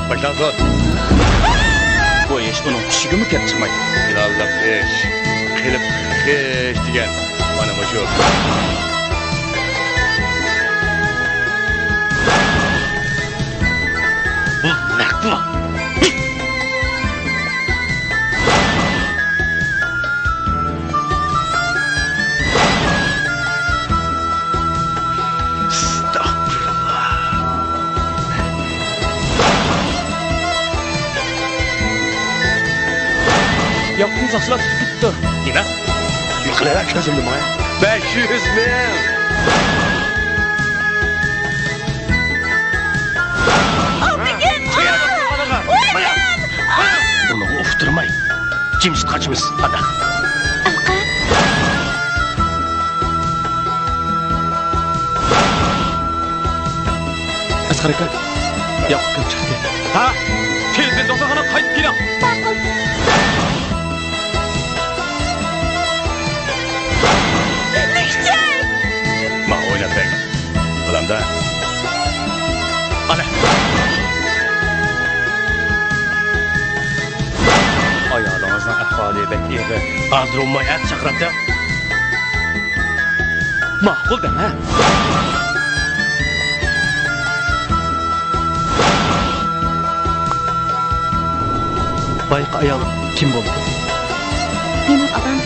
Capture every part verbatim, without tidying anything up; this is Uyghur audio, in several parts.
باشلانسۇن. بۇ ئىش ئۇنىڭ چۈشىگىمۇ كەپ چىقمايدۇ. پىلانلىق ئىش، قىلىپ خىش دېگەن مانا مۇشۇ. بۇ نەق بۇ. ئەستەغپۇرۇللا. ياقۇپنى ساقچىلار تۇتۇپ كېتىپتۇ. نېمە؟ نېمە قىلىۋەر كۆزۈمنى ماڭا. بەش يۈز مىڭ. ئۇنىڭغا ئۇقتۇرماي، جىمجىت قاچىمىز. قانداق؟ ئەسقەر ئاكا، ياقۇپ كىرىپ چىقتى. ھە؟ تېزدىن دوختۇرخانىغا قايتىپ كېلىڭ. ماقۇل. لېكچەي! ماڭا ئويناپ بەرگىن. بالامدا. قانا. ئايالىڭىزنىڭ ئەھۋالى بەك ئېغىر. ھازىر بولماي ئەتە چاقىراتتىڭ. ماقۇل دەڭ، ھە؟ بايىقى ئايال كىم بولىدۇ؟ مېنىڭ ئاپام.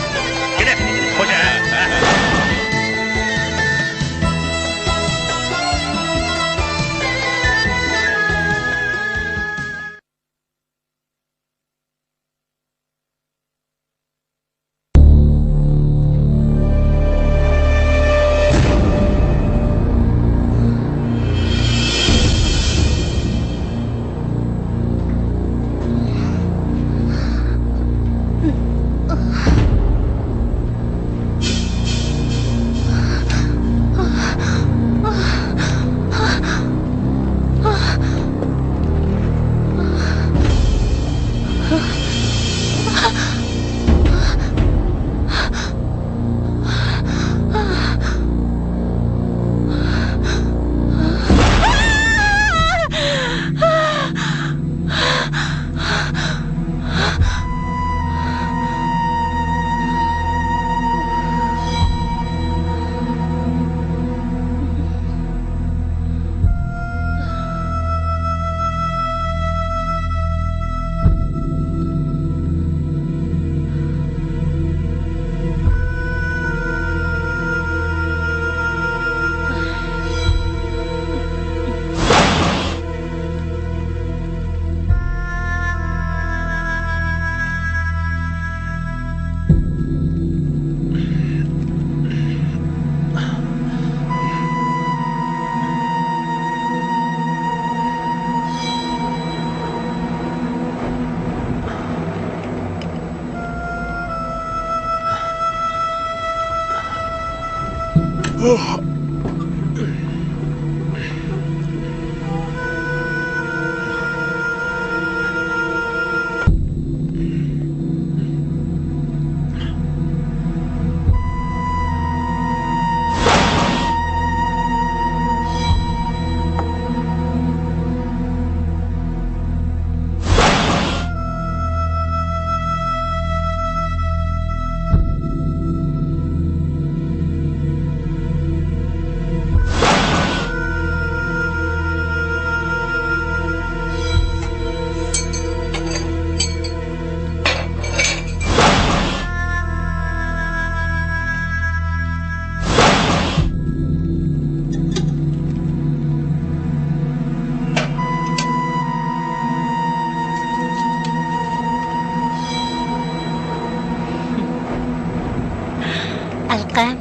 ئەلقەم،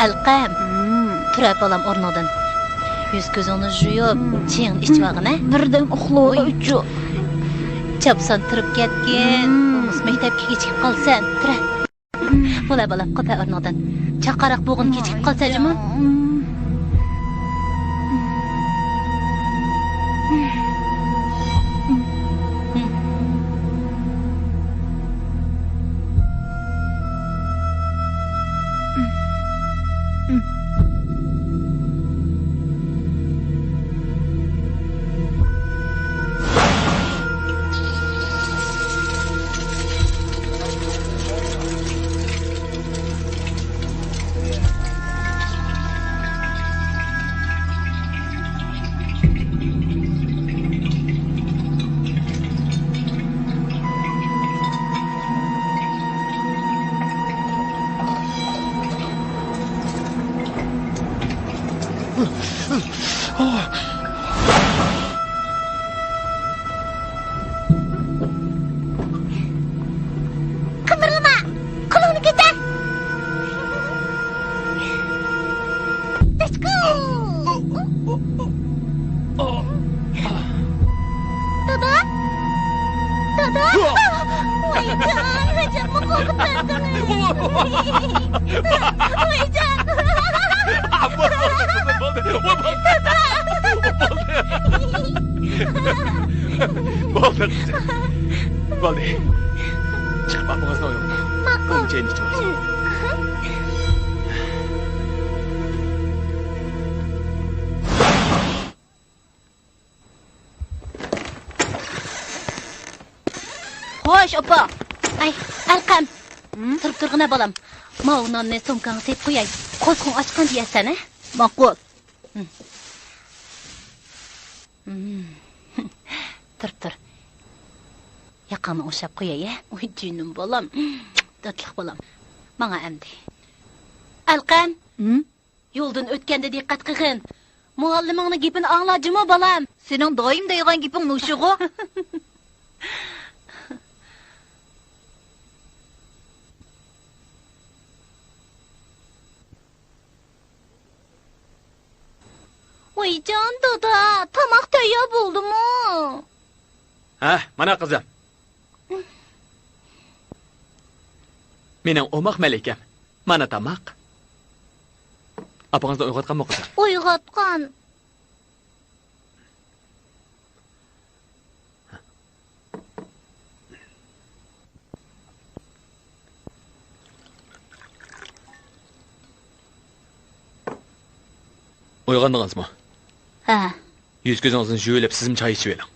ئەلقەم. تۇر، بالام، ئورنۇڭدىن. يۈز-كۆزۈڭنى يۇيۇپ، چېيىڭنى ئىچىۋالغىن، ھە؟ بىردەم ئۇخلىغۇچۇ. چاپسان تۇرۇپ كەتكىن. بولمىسا مەكتەپكە كېچىكىپ قالىسەن. تۇر، ھە. بولە، بالام، قوپە ئورنۇڭدىن. چاقاراق بوغۇن كېچىكىپ قالسا جۇمۇ. قىمىرلىما! قولۇڭنى كۆتەر! دادا! دادا! ۋايجان، ھاجەممۇ قورقۇپ بەردىڭىز. ۋايجان! بولدى، بولدى، بولدى. دادا! بولدى، قىزىم. بولدى. چىقىپ ئاپىڭىزنى ئويغىتىڭ. ماقۇل. ئۇنچە ئىچىۋالسۇن. خوش، ئاپا. ئەي، ئەلقەم. ھىم؟ تۇرۇپ تۇرغىنە، بالام. ماۋۇ ناننى سومكاڭغا سېلىپ قوياي. قورسىقىڭ ئاچقان دېيەسەن، ھە؟ ماقۇل. ھىم. ھىم. تۇر، تۇر. ياقاڭنى ئوڭشاپ قوياي، ھە؟ ۋاي جېنىم بالام. تاتلىق بالام. ماڭا ئەمدى. ئەلقەم. ھىم؟ يولدىن ئۆتكەندە دىققەت قىلغىن. مۇئەللىمىڭنىڭ گېپىنى ئاڭلا جۇمۇ، بالام. سېنىڭ دائىم دەيدىغان گېپىڭ مۇشۇغۇ. ۋايجان دادا، تاماق تەييار بولدىمۇ؟ ھە، مانا قىزىم. مېنىڭ ئوماق مەلىكەم. مانا تاماق. ئاپىڭىزنى ئويغاتقانمۇ، قىزىم؟ ئويغاتقان. ئويغاندىڭىزمۇ؟ ھە. يۈز-كۆزىڭىزنى يۇيۇۋېلىپ، سىزمۇ چاي ئىچىۋېلىڭ.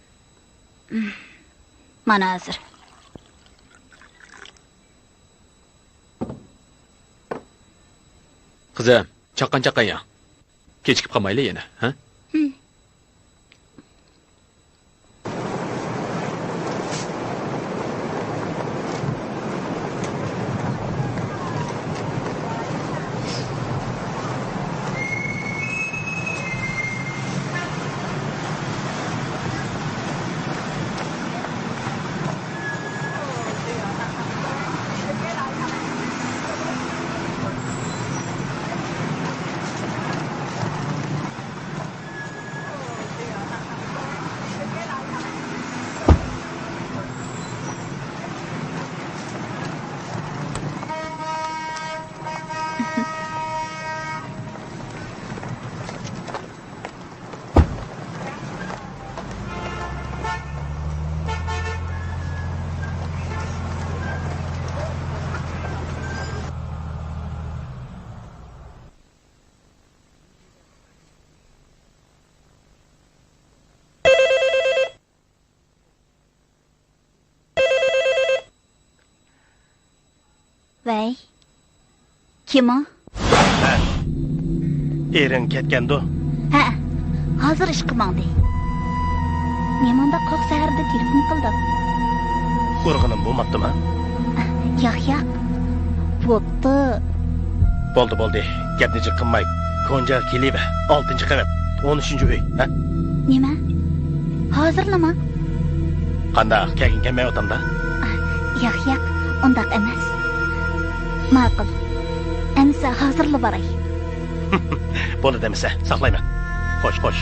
مانا ھازىر. قىزىم، چاققان-چاققان يەڭ. كېچىكىپ قالمايلى يەنە، ھە؟ ۋەي، كىم ئۇ؟ ھە. ئېرىڭ كەتكەندۇ؟ ھە، ھازىر ئىشقا ماڭدى. نېمانداق قاق سەھەردە تېلېفون قىلدىڭ؟ ئۇرغىنىم بولماپتىما؟ ياق، ياق. بوپتۇ. بولدى، بولدى. گەپنى جىق قىلماي، كونجاغا كېلىۋەر. ئالتىنچى قەۋەت، ئون ئۈچىنچى ئۆي، ھە؟ نېمە؟ ھازىرلىما؟ قانداق، كەلگۈڭ كەلمەيۋاتامدا؟ ياق، ياق، ئۇنداق ئەمەس. ماقۇل. ئەمىسە ھازىرلا باراي. بولدى دېمىسە، ساقلايمەن. خوش، خوش.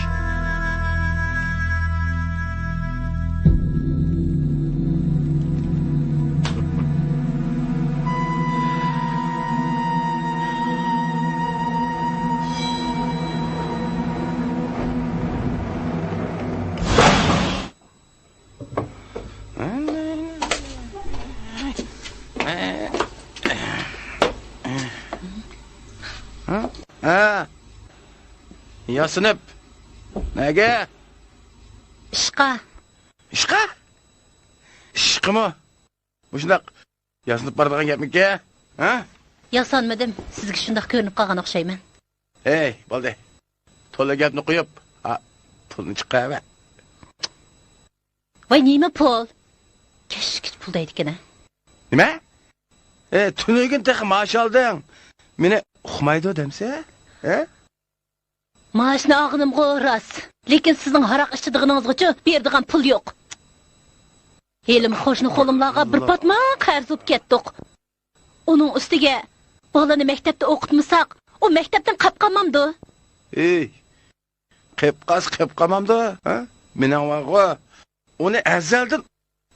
ھە؟ ياسىنىپ. نەگە؟ ئىشقا. ئىشقا؟ ئىشقىمۇ؟ مۇشۇنداق ياسىنىپ بارىدىغان گەپمىكى؟ ھە؟ ياسانمىدىم. سىزگە شۇنداق كۆرۈنۈپ قالغان ئوخشايمەن. ھەي، بولدى. تولا گەپنى قويۇپ، ھا، پۇلنى چىقىرىۋەر. ۋاي، نېمە پۇل؟ كەچلىك پۇل دەيدىكەن ھە. نېمە؟ ئە، تۈنۈگۈن تېخى مائاش ئالدىڭ. مېنى ئۇقمايدۇ دەمسە؟ ھە؟ مائاشنى ئالغىنىمغۇ راست، لېكىن سىزنىڭ ھاراق ئىچىدىغىنىڭىزغىچۇ بېرىدىغان پۇل يوق. ھېلىمۇ قوشنا خولۇملارغا بىر پاتما قەرز بولۇپ كەتتۇق. ئۇنىڭ ئۈستىگە بالىنى مەكتەپتە ئوقۇتمىساق، ئۇ مەكتەپتىن قاپ قالمامدۇ؟ ئېي، قېپ قالسا قېپ قالمامدۇ، ھە؟ مېنىڭ بارغۇ، ئۇنى ئەزەلدىن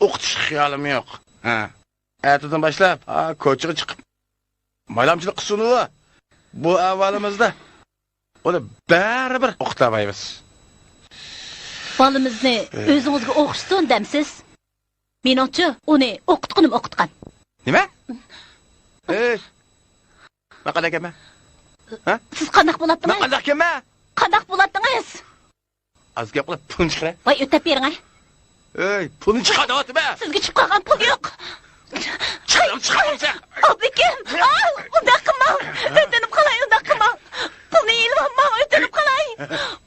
ئوقۇتۇش خىيالىم يوق. ھە. ئەتىدىن باشلاپ، ھا، كوچىغا چىقىپ مايلامچىلىق قىلسۇن ئۇ. بۇ ئەھۋالىمىزدا ئۇنى بەرىبىر ئوقۇتالمايمىز. بالىمىزنى ئۆزىڭىزگە ئوخشىتىڭ دەمسىز؟ مېنىڭچە، ئۇنى ئوقۇتقىنىم ئوقۇتقان. نېمە؟ ئەي، مەن قانداق ئىكەنمەن؟ ھە؟ سىز قانداق بولاتتىڭىز؟ مەن قانداق ئىكەنمەن؟ قانداق بولاتتىڭىز؟ ئاز گەپ قىلىپ، پۇلنى چىقىرە. ۋاي، ئۆتەپ بېرىڭە. ئەي، پۇلنى چىقار دەۋاتىمەن. سىزگە چۈشۈپ قالغان پۇل يوق. چىقىرىڭ، چىقىرىڭ. ئابلىكىم، ئاۋ، ئۇنداق قىلماڭ. ئۆتۈنۈپ قالاي، ئۇنداق قىلماڭ. پۇلنى ئېلىۋالماڭ، ئۆتۈنۈپ قالاي.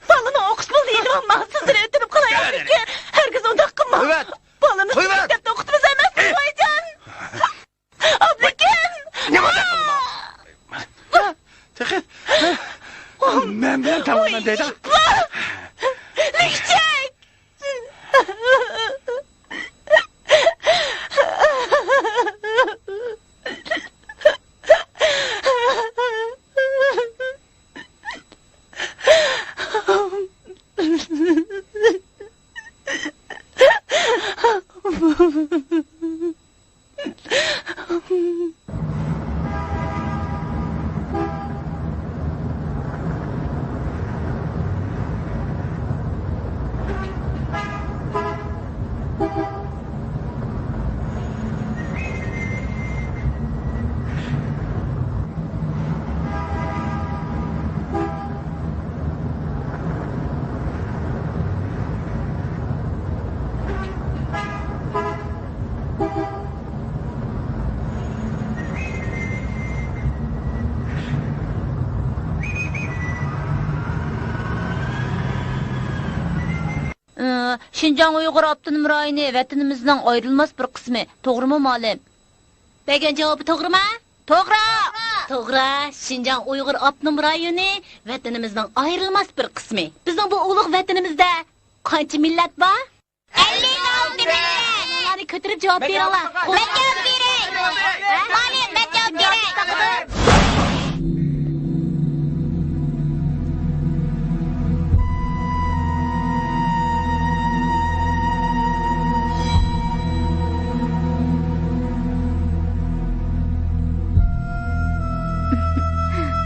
بالىنىڭ ئوقۇش پۇلىنى ئېلىۋالماڭ، سىزدىن ئۆتۈنۈپ قالاي، ئابلىكىم. ھەرگىز ئۇنداق قىلماڭ. قويۇۋەت. بالىنى سىز مەكتەپتە ئوقۇتىمىز ئەمەس، ۋايجان. ئابلىكىم! نېمە دەپ قالدىڭ؟ تېخى مەن بىلەن تامامەن دەيدۇ. لۈكچەك! ئى، شىنجاڭ ئۇيغۇر ئاپتونوم رايونى ۋەتىنىمىزنىڭ ئايرىلماس بىر قىسمى. توغرىمۇ، مۇئەللىم؟ بەرگەن جاۋابى توغرىمۇ؟ توغرا! توغرا! شىنجاڭ ئۇيغۇر ئاپتونوم رايونى ۋەتىنىمىزنىڭ ئايرىلماس بىر قىسمى. بىزنىڭ بۇ ئۇلۇغ ۋەتىنىمىزدە قانچە مىللەت بار؟ ئەللىك ئالتە مىللەت! ئۇلارنى كۆتۈرۈپ جاۋاب بېرىڭلار. مەن جاۋاب بېرەي. ھە؟ مۇئەللىم، مەن جاۋاب بېرەي.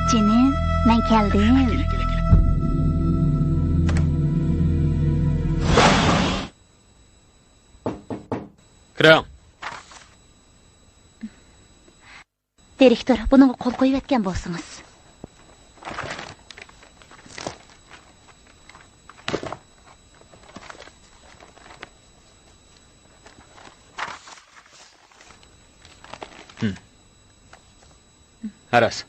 جېنىم، مەن كەلدىم. كىرىڭ. دىرېكتور، بۇنىڭغا قول قويۇۋەتكەن بولسىڭىز. ھە، راست.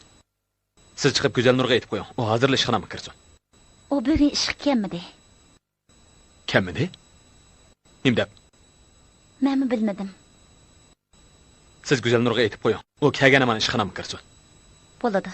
سىز چىقىپ گۈزەلنۇرغا ئېيتىپ قويۇڭ، ئۇ ھازىرلا ئىشخانامغا كىرسۇن. ئۇ بۈگۈن ئىشقا كەلمىدى. كەلمىدى؟ نېمە دەپ؟ مەنمۇ بىلمىدىم. سىز گۈزەلنۇرغا ئېيتىپ قويۇڭ، ئۇ كەلگەن ھامان ئىشخانامغا كىرسۇن. بولىدۇ.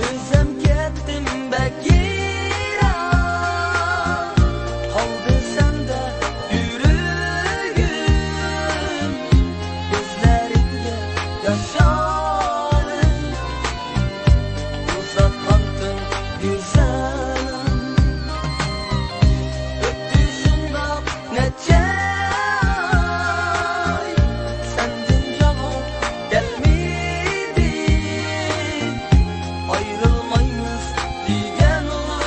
ئۆزۈم كەتتىم بەك يىراق، قالدى سەندە يۈرىكىم. كۆزلىرىڭدە ياشلىرىم، ئۇزاتقانتىڭ گۈزەلىم. ئۆتتى شۇنداق نەچچە ئاي، سەندىن جاۋاب كەلمىدى. ئايرىلمايمىز دېگەنغۇ،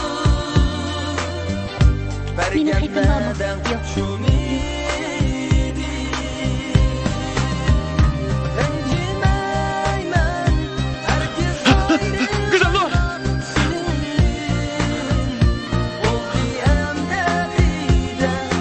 بەرگەن ۋەدەڭ شۇمىدى. رەنجىمەيمەن ھەرگىز ئايرىلىپ سېنىڭدىن. بولدى ئەمدى بىردەم،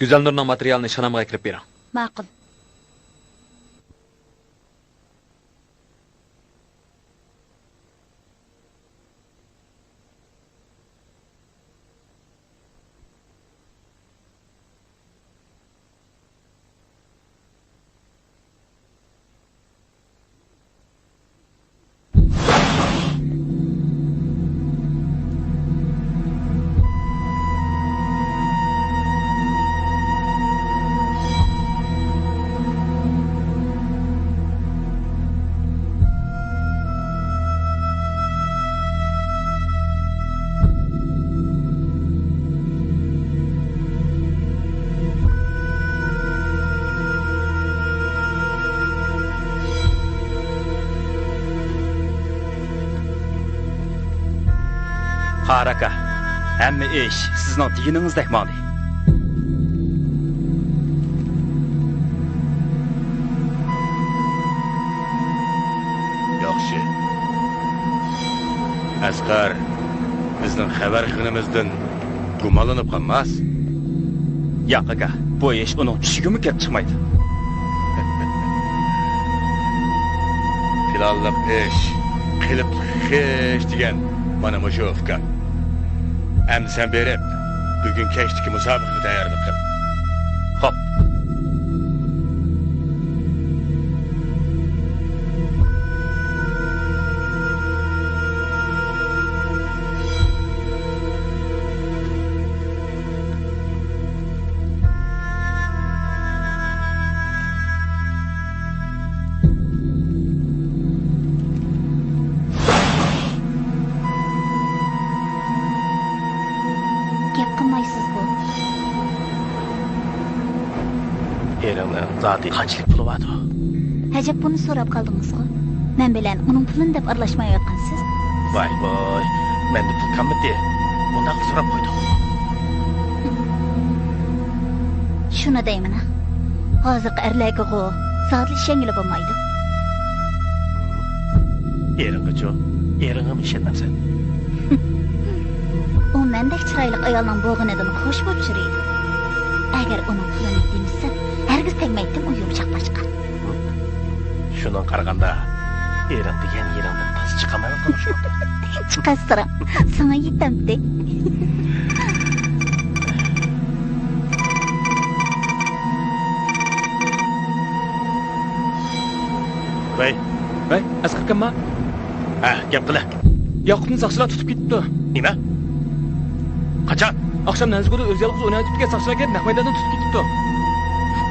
گۈزەلنۇرنىڭ ماتېرىيالىنى ئىشخانامغا ئەكىرىپ بېرىڭ. ماقۇل. قارى ئاكا، ھەممە ئىش سىزنىڭ دېگىنىڭىزدەك ماڭدى. ياخشى. ئەسقەر بىزنىڭ خەۋەر قىلغىنىمىزدىن گۇمانلىنىپ قالماس. ياق، ئاكا، بۇ ئىش ئۇنىڭ چۈشىگىمۇ كىرىپ چىقمايدۇ. پىلانلىق ئىش، قېلىپلىق ئىش دېگەن مانا مۇشۇ، ئۇكام. ئەمدى سەن بېرىپ، بۈگۈن كەچتىكى مۇسابىقىگە تەييارلىق قىل. خوپ. گەپ قىلمايسىزغۇ؟ ئېرىڭنىڭ زادى قانچىلىك پۇلى بارتۇ؟ ئەجەب بۇنى سوراپ قالدىڭىزغۇ؟ مەن بىلەن ئۇنىڭ پۇلىنى دەپ ئارىلاشمايۋاتقانسىز؟ ۋاي ۋاي، مەندە پۇل كەممىدى. مۇنداقلا سوراپ قويدۇق. شۇنى دەيمەن، ھازىرقى ئەرلەرگىغۇ زادىلا ئىشەنگىلى بولمايدۇ. ئېرىڭغىچۇ؟ ئېرىڭغىمۇ ئىشەنمەمسەن؟ ئۇ مەندەك چىرايلىق ئايالنىڭ بولغىنىدىن خوش بولۇپ يۈرىدۇ. ئەگەر ئۇنىڭ پۇلىنى دېمىسەم، ھەرگىز تەگمەيتتىم ئۇ يۇمشاق تاشقا. شۇنىڭغا قارىغاندا، ئېرىڭ دېگەن يېرىڭدىن تازا چىقالمايۋاتقان ئوخشايدۇ. چىقارسىراڭ، ساڭا يېتەمتى؟ ۋەي. ۋەي، ئەسقەر ئاكامما؟ ھە، گەپ قىلە. ياقۇپنى ساقچىلار تۇتۇپ كېتىپتۇ. نېمە؟ قاچان؟ ئاخشام نەنزىگۇدا ئۆزى يالغۇز ئويناۋېتىپتىكەن، ساقچىلار كېلىپ نەق مەيداندىن تۇتۇپ كېتىپتۇ.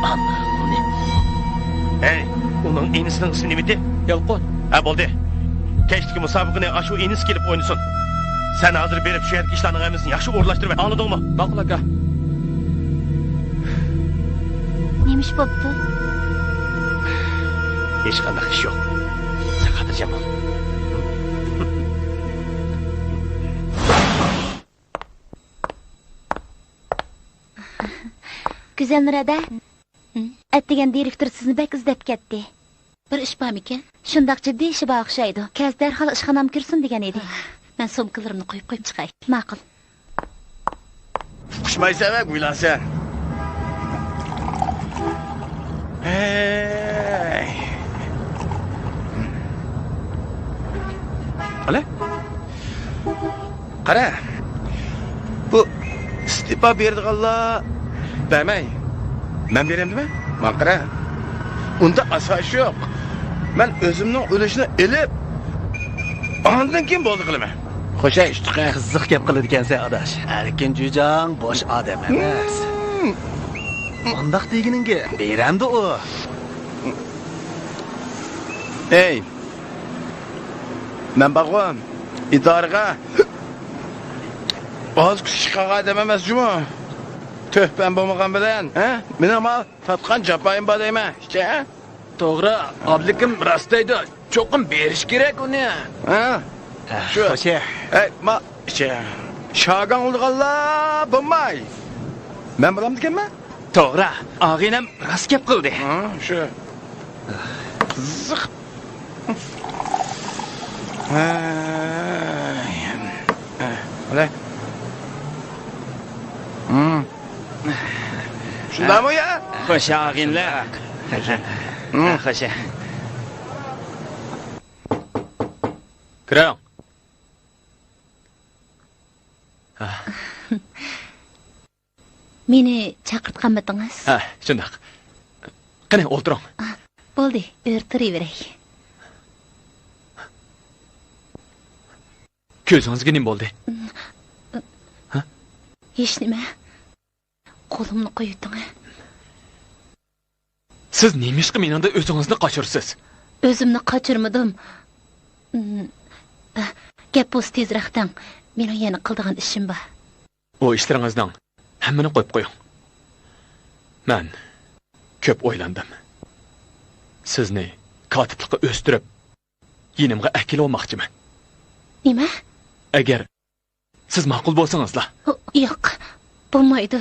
ئانامنى. ھەي، ئۇنىڭ ئىنىسىنىڭ ئىسمى نېمىدى؟ يالقۇن. ھە، بولدى. كەچلىكى مۇسابىقىنى ئاشۇ ئىنىسى كېلىپ ئوينىسۇن. سەن ھازىر بېرىپ شۇ يەردىكى ئىشلارنىڭ ھەممىسىنى ياخشى ئورۇنلاشتۇرۇۋەت، ئاڭلىدىڭمۇ؟ ماقۇل، ئاكا. نېمە ئىش بوپتۇ؟ ھېچقانداق ئىش يوق. سەن خاتىرجەم بول. گۈزەلنۇر ھەدە، ئەتىگەن دىرېكتور سىزنى بەك ئىزدەپ كەتتى. بىر ئىش بارمىكەن؟ شۇنداق جىددىي ئىشى بار ئوخشايدۇ. كەلسە دەرھال ئىشخانامغا كىرسۇن دېگەن ئىدى. مەن سومكىلىرىمنى قويۇپ، قويۇپ چىقاي. ماقۇل. ئۇقۇشمايسەن ۋە گۈلاسە. ھەي. ئەلە؟ قارا. بۇ ئىستېپا بېرىدىغانلار بەرمەي. مەن بېرەمدىمەن؟ ماڭا قارا. ئۇنداق ئاساس يوق. مەن ئۆزۈمنىڭ ئۈلۈشىنى ئېلىپ، ئاندىن كېيىن بولدى قىلىمەن. خوش ئىشتىقى. قىزىق گەپ قىلىدىكەنسەن، ئاداش. ئەركىن جۈيجاڭ بوش ئادەم ئەمەس. ھىم. ئۇنداق دېگىنىڭگە بېرەمدۇ ئۇ؟ ئەي، مەن بارغۇ، ئىدارىگە ئاز كۈچ چىقارغان ئادەم ئەمەس جۇمۇ. تۆھپەم بولمىغان بىلەن، ھە؟ مېنىڭ ماڭا تارتقان جاپايىم بار دەيمەن، ھە؟ توغرا، ئابلىكىم راست دەيدۇ. چوقۇم بېرىش كېرەك ئۇنى. ھە؟ شۇ. خوشە. ئەي، ما، شاگاڭ ئۇلىغانلار بولماي. مەن بولامدىكەنمەن؟ توغرا، ئاغىنەم راست گەپ قىلدى. ھە، شۇ. قىزىق. ھەي. ھەي. ھىم. شۇنداقمۇ يا؟ خوش ئاغىنىلەر. ھىم. خوش. كىرىڭ. مېنى چاقىرتقانمىدىڭىز؟ ھە، شۇنداق. قېنى، ئولتۇرۇڭ. بولدى، ئۆرە تۇرۇۋېرەي. كۆزىڭىزگە نېمە بولدى؟ ھە؟ ھېچنېمە. قولۇمنى قويۇۋېتىڭ. سىز نېمىشقا مېنىڭدىن ئۆزىڭىزنى قاچۇرىسىز؟ ئۆزۈمنى قاچۇرمىدىم. گەپ بولسا تېزرەك دەڭ. مېنىڭ يەنە قىلىدىغان ئىشىم بار. ئۇ ئىشلىرىڭىزنىڭ ھەممىنى قويۇپ قويۇڭ. مەن كۆپ ئويلاندىم. سىزنى كاتىپلىققا ئۆستۈرۈپ، يېنىمغا ئەكېلىۋالماقچىمەن. نېمە؟ ئەگەر سىز ماقۇل بولسىڭىزلا. ياق، بولمايدۇ.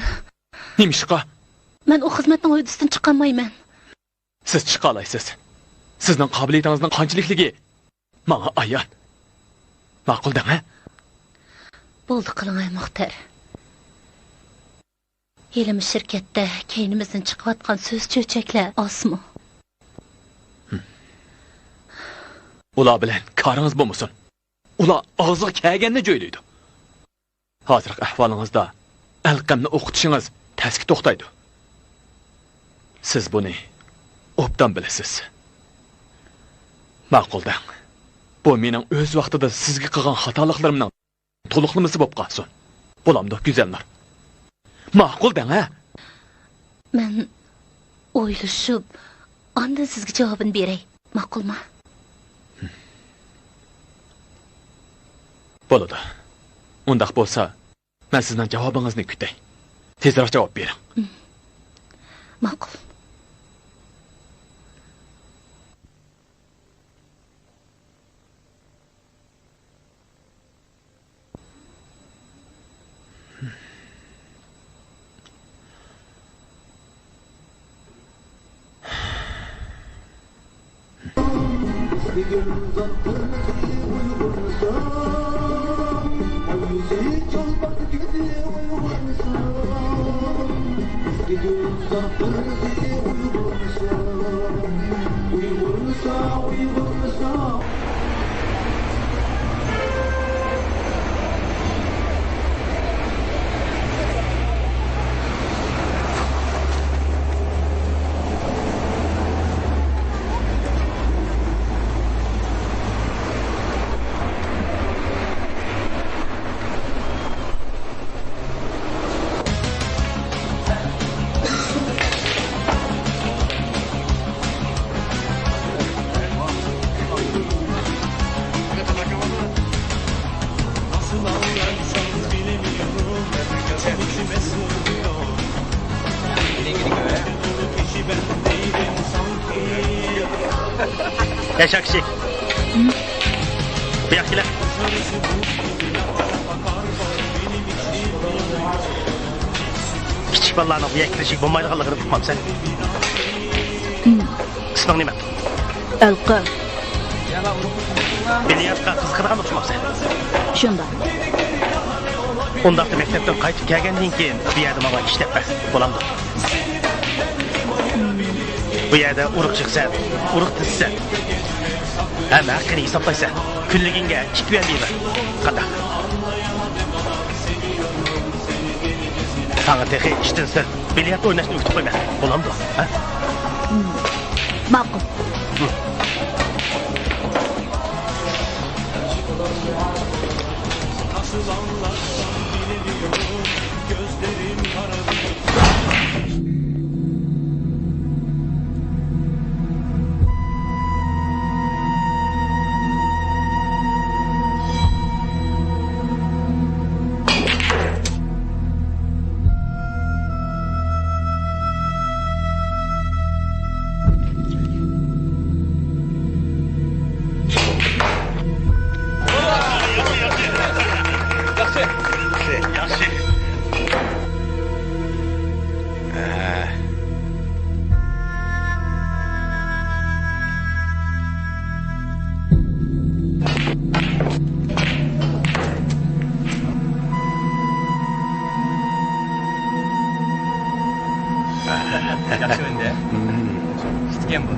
نېمىشقا؟ مەن ئۇ خىزمەتنىڭ ھۆددىسىدىن چىقالمايمەن. سىز چىقالايسىز. سىزنىڭ قابىلىيىتىڭىزنىڭ قانچىلىكلىكى ماڭا ئايان. ماقۇل دەڭ، ھە؟ بولدى قىلىڭ، ھە، مۇختەر. ھېلىمۇ شىركەتتە كەينىمىزدىن چىقىۋاتقان سۆز چۆچەكلەر ئازمۇ؟ ئۇلار بىلەن كارىڭىز بولمىسۇن. ئۇلار ئاغزىغا كەلگەننى جۆيلەيدۇ. ھازىرقى ئەھۋالىڭىزدا ئەلقەمنى ئوقۇتۇشىڭىز تەسكە توختايدۇ. سىز بۇنى ئوبدان بىلىسىز. ماقۇل دەڭ. بۇ مېنىڭ ئۆز ۋاقتىدا سىزگە قىلغان خاتالىقلىرىمنىڭ تولۇقلىمىسى بولۇپ قالسۇن. بولامدۇ، گۈزەلنۇر؟ ماقۇل دەڭ، ھە؟ مەن ئويلىشىپ، ئاندىن سىزگە جاۋابىنى بېرەي. ماقۇلمۇ؟ بولىدۇ. ئۇنداق بولسا، مەن سىزنىڭ جاۋابىڭىزنى كۈتەي. تېزرەك جاۋاب بېرىڭ. مم. ماقۇل. ياشا كىشىك. بۇ ياققا كېلە. كىچىك بالىلارنىڭ بۇ يەرگە كىرىشىگە بولمايدىغانلىقىنى ئۇقمامسەن؟ ئىسمىڭ نېمە؟ ئەلقەم. بىليارتقا قىزىقىدىغان ئوخشىمامسەن؟ شۇنداق. ئۇنداقتا مەكتەپتىن قايتىپ كەلگەندىن كېيىن بۇ يەردە ماڭا ئىشلەپ بەر. بولامدۇ؟ بۇ يەردە ئۇرۇق چىقىسەن، ئۇرۇق تىزىسەن. ھەم ھەققىنى ھېسابلايسەن. كۈنلۈكۈڭگە ئىككى يۈەن بېرىمەن. قانداق؟ ساڭا تېخى ئىشتىن سىرت بىليارت ئويناشنى ئۆگىتىپ قويىمەن. بولامدۇ؟ ھە؟ ماقۇل. ياخشى. ياخشى. ياخشى ئۆندە. ئىكەن بۇ.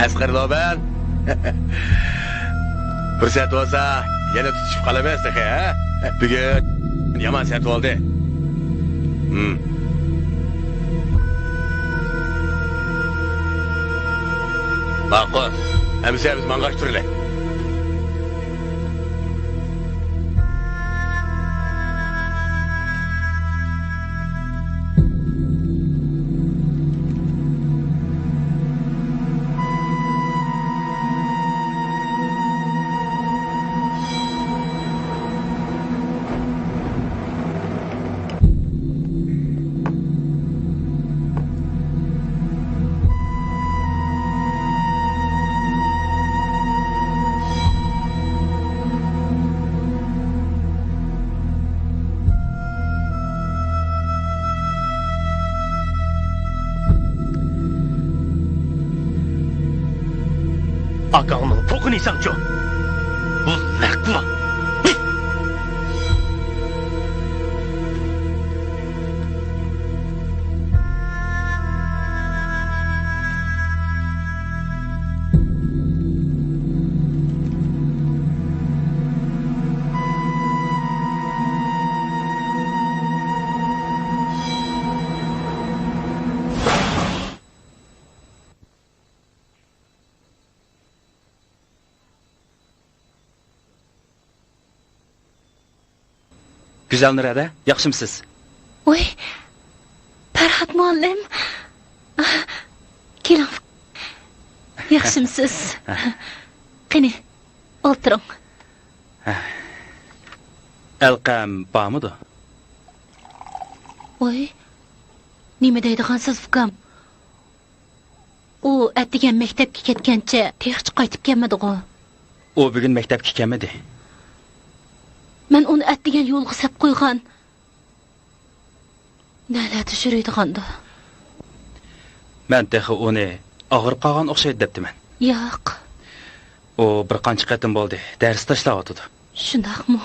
ئەسقەر لوبەن. پۇرسەت بولسا، يەنە تۇتۇشۇپ قالىمىز تېخى، ھە؟ بۈگۈن يامان سەت بولدى. ھىم. ماقۇل. ئەمىسە بىز ماڭغاچ تۇرىلى. ئاكاڭنىڭ پوقىنى يېسەڭچۇ؟ بۇ لەقمە! グジャン・ナラだ、ヤクシムス。 ۋوي، پەرھات مۇئەللىم. كېلىڭ. ياخشىمسىز؟ قېنى، ئولتۇرۇڭ. ئەلقەم بارمىدۇ؟ ۋوي، نېمە دەيدىغانسىز، ئۇكام؟ ئۇ ئەتىگەن مەكتەپكە كەتكەنچە تېخىچە قايتىپ كەلمىدىغۇ؟ ئۇ بۈگۈن مەكتەپكە كەلمىدى. مەن ئۇنى ئەتىگەن يولغا سەپ قويغان. نەلەردە يۈرىدىغاندۇ؟ مەن تېخى ئۇنى ئاغرىپ قالغان ئوخشايدۇ دەپتىمەن. ياق. ئۇ بىر قانچە قېتىم بولدى، دەرس تاشلاۋاتىدۇ. شۇنداقمۇ؟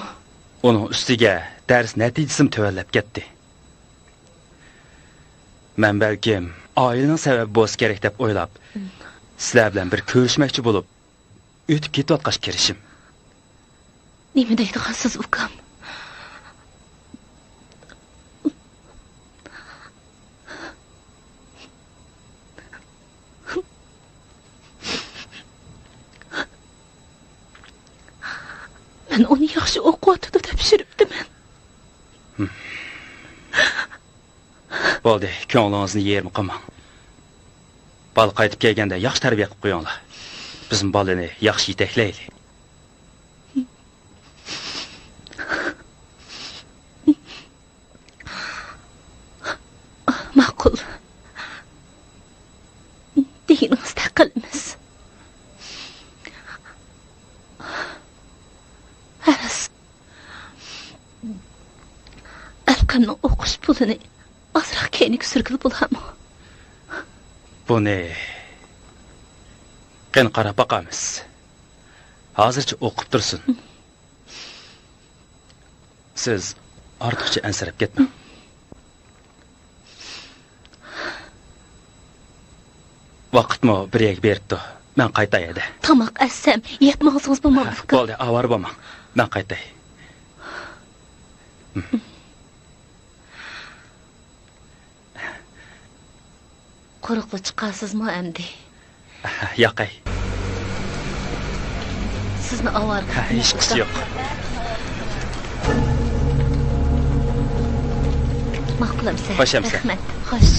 ئۇنىڭ ئۈستىگە دەرس نەتىجىسىمۇ تۆۋەنلەپ كەتتى. مەن بەلكىم ئائىلىنىڭ سەۋەبى بولسا كېرەك دەپ ئويلاپ، سىلەر بىلەن بىر كۆرۈشمەكچى بولۇپ، ئۆتۈپ كېتىۋاتقاچ كىرىشىم. نېمە دەيدىغانسىز، ئۇكام؟ مەن ئۇنى ياخشى ئوقۇۋاتىدۇ دەپ يۈرۈپتىمەن. بولدى، كۆڭلىڭىزنى يېرىم قىلماڭ. بالا قايتىپ كەلگەندە ياخشى تەربىيە قىلىپ قويۇڭلار. بىزمۇ بالىنى ياخشى يېتەكلەيلى. ماقۇل. دېگىنىڭىزدەك قىلىمىز. ھەرىس. ئەلقەمنىڭ ئوقۇش پۇلىنى ئازراق كەينىگە سۈرگىلى بولامۇ؟ بۇنى قېنى قاراپ باقارمىز. ھازىرچە ئوقۇپ تۇرسۇن. سىز ئارتۇقچە ئەنسىرەپ كەتمەڭ. ۋاقىتمۇ بىر يەرگە بېرىپتۇ. مەن قايتاي ھەدە. تاماق ئەتسەم، يەپ ماڭسىڭىز بولمامدۇ، ئۇكا؟ بولدى، ئاۋارە بولماڭ. مەن قايتاي. قۇرۇقلا چىقارسىزمۇ ئەمدى؟ ياقەي. سىزنى ئاۋارە قىلىپ، ھېچقىسى يوق. ماقۇل ئەمىسە. خوش ئەمىسە. رەھمەت. خوش.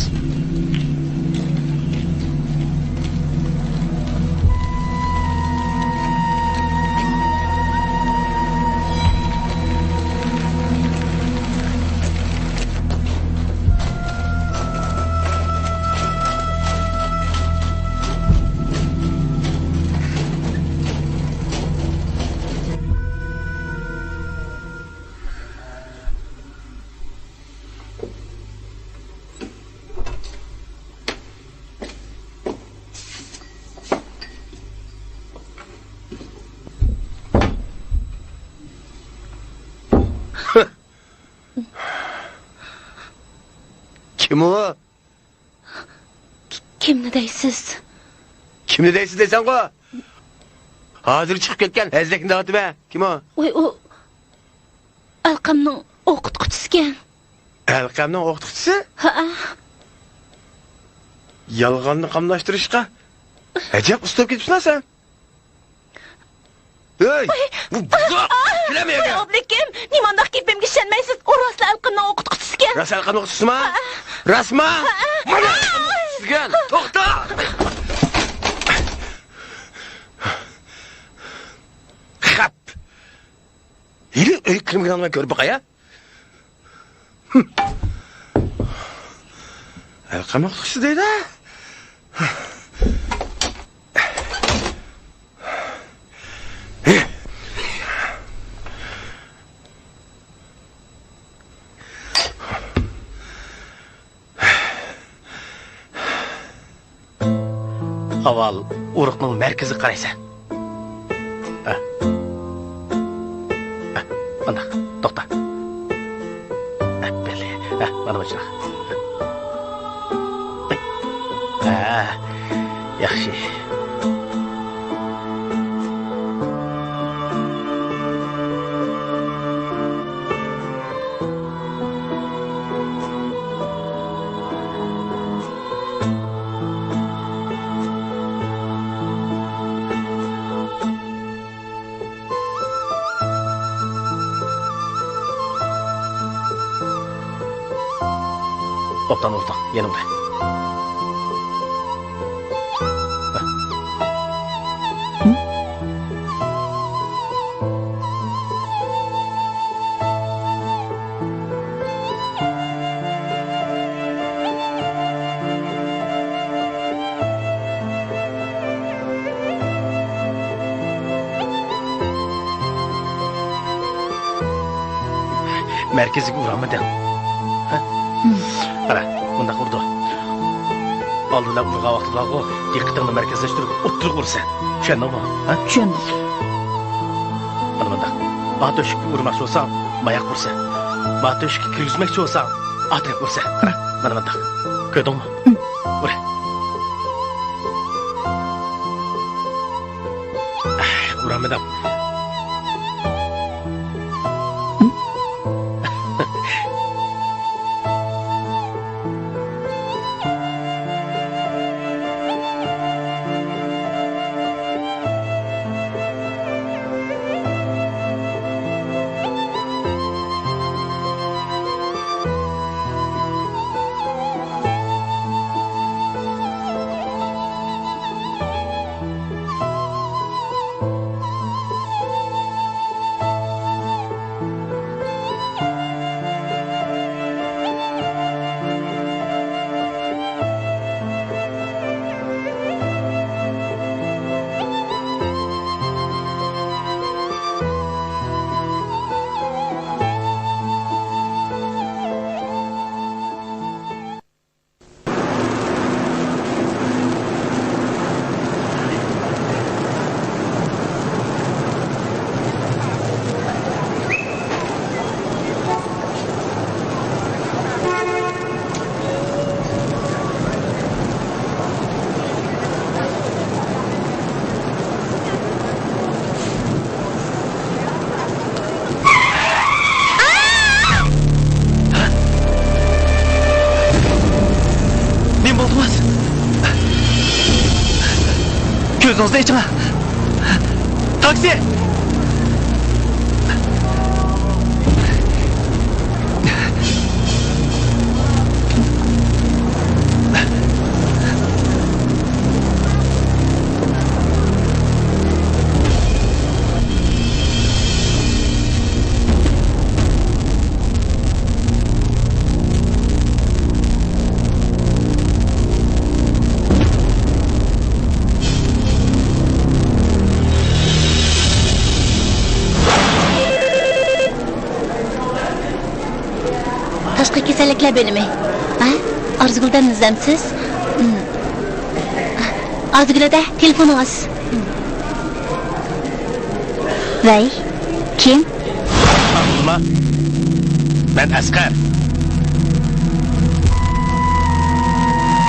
كىم ئۇ؟ كىمنى دەيسىز؟ كىمنى دەيسىز دەيسەنغۇ؟ ھازىر چىقىپ كەتكەن ھەزرەكنى دەۋاتىمەن. كىم ئۇ؟ ۋاي، ئۇ ئەلقەمنىڭ ئوقۇتقۇچىسىكەن. ئەلقەمنىڭ ئوقۇتقۇچىسى؟ ھەئە. يالغاننى قاملاشتۇرۇشقا ئەجەب ئۇستا بولۇپ كېتىپسەن سەن. ھەي، بۇ بۇزۇق! كېلە بۇ يەرگە! ئابلىكىم، نېمانداق گېپىمگە ئىشەنمەيسىز؟ ئۇ راستلا ئەلقەمنىڭ ئوقۇتقۇچىسىكەن. راست ئەلقەمنىڭ ئوقۇتقۇچىسىما؟ ھەئە. راستما؟ ھەئە. مانا ئەلقەمنىڭ ئوقۇتقۇچىسىكەن. توختا! خەپ! ھېلى ئۆيگە كىرمىگىنىڭنى مەن كۆرۈپ باقاي ھە. ئەلقەم ئوقۇتقۇچىسى دەيدۇ. ئاۋۋال ئۇرۇقنىڭ مەركىزىگە قارايسەن. ھە. ھە، مانداق، توختا. ھە، بەللى. ھە، مانا مۇشۇنداق. ھە، ياخشى. ئوبدان ئۇردۇڭ، يېنىڭدا. مەركىزىگە ئۇرامىدىڭ؟ ھە؟ قارا، مۇنداق ئۇرىدۇ. ئالدى بىلەن ئۇرغان ۋاقتىدا بارغۇ، دىققىتىڭنى مەركەزلەشتۈرۈپ ئوتتۇرىغا ئۇرىسەن. چۈشەندىڭمۇ؟ ھە؟ چۈشەندىم. مانا مۇنداق. ما تۆشۈككە ئۇرماقچى بولساڭ، ماياق ئۇرىسەن. ما تۆشۈككە كىرگۈزمەكچى بولساڭ، ئاتىراك ئۇرىسەن. قارا، مانا مۇنداق. كۆردۈڭمۇ؟ ئۇرە. ئۇرالمىدىم. نېمە بولدىڭىز؟ كۆزىڭىزنى ئېچىڭ! تاكسى! تاشقى كېسەللىكلەر بۆلۈمى. ھە؟ ئارزۇگۈلدىن ئىزدەمسىز؟ ھىم. ئارزۇگۈل ھەدە، تېلېفونىڭىز. ھىم. ۋەي، كىم؟ ئاڭلىما. مەن ئەسقەر.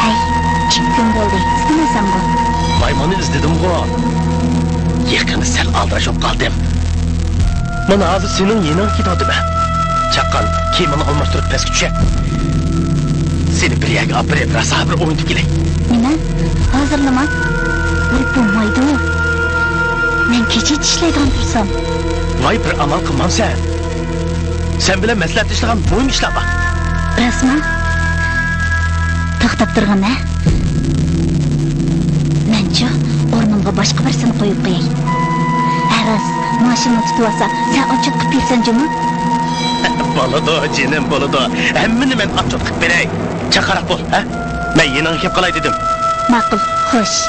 ھەي، ئىككى كۈن بولدى. سېنىڭسەنغۇ؟ ما مانا ئىزدىدىمغۇ. يېقىندا سەل ئالدىراش بولۇپ قالدىم. مانا ھازىر سېنىڭ يېنىڭغا كېتىۋاتىمەن. چاققان، كىيىمىڭنى ئالماشتۇرۇپ پەسكە چۈشە. سېنى بىر يەرگە ئاپىرىپ، راسا بىر ئوينىتىپ كېلەي. نېمە؟ ھازىرلىما؟ ۋاي، بولمايدۇ. مەن كېچىچە ئىشلەيدىغان تۇرسام. ۋاي، بىر ئامال قىلمامسەن؟ سەن بىلەن مەسلىھەتلىشىدىغان مۇھىم ئىشلار بار. راستمۇ؟ توختاپ تۇرغىن ھە. مەنچۇ، ئورنۇمغا باشقا بىرسىنى قويۇپ قوياي. ھە راست، ماشىنىنى تۇتۇۋالسا، سەن ئوت چوتقا بېرىسەن جۇمۇ؟ بولىدۇ جېنىم، بولىدۇ. ھەممىنى مەن ئوت چوتقا بېرەي. چاققانراق بول ھە. مەن يېنىڭغا كېلىپ قالاي دېدىم. ماقۇل، خوش.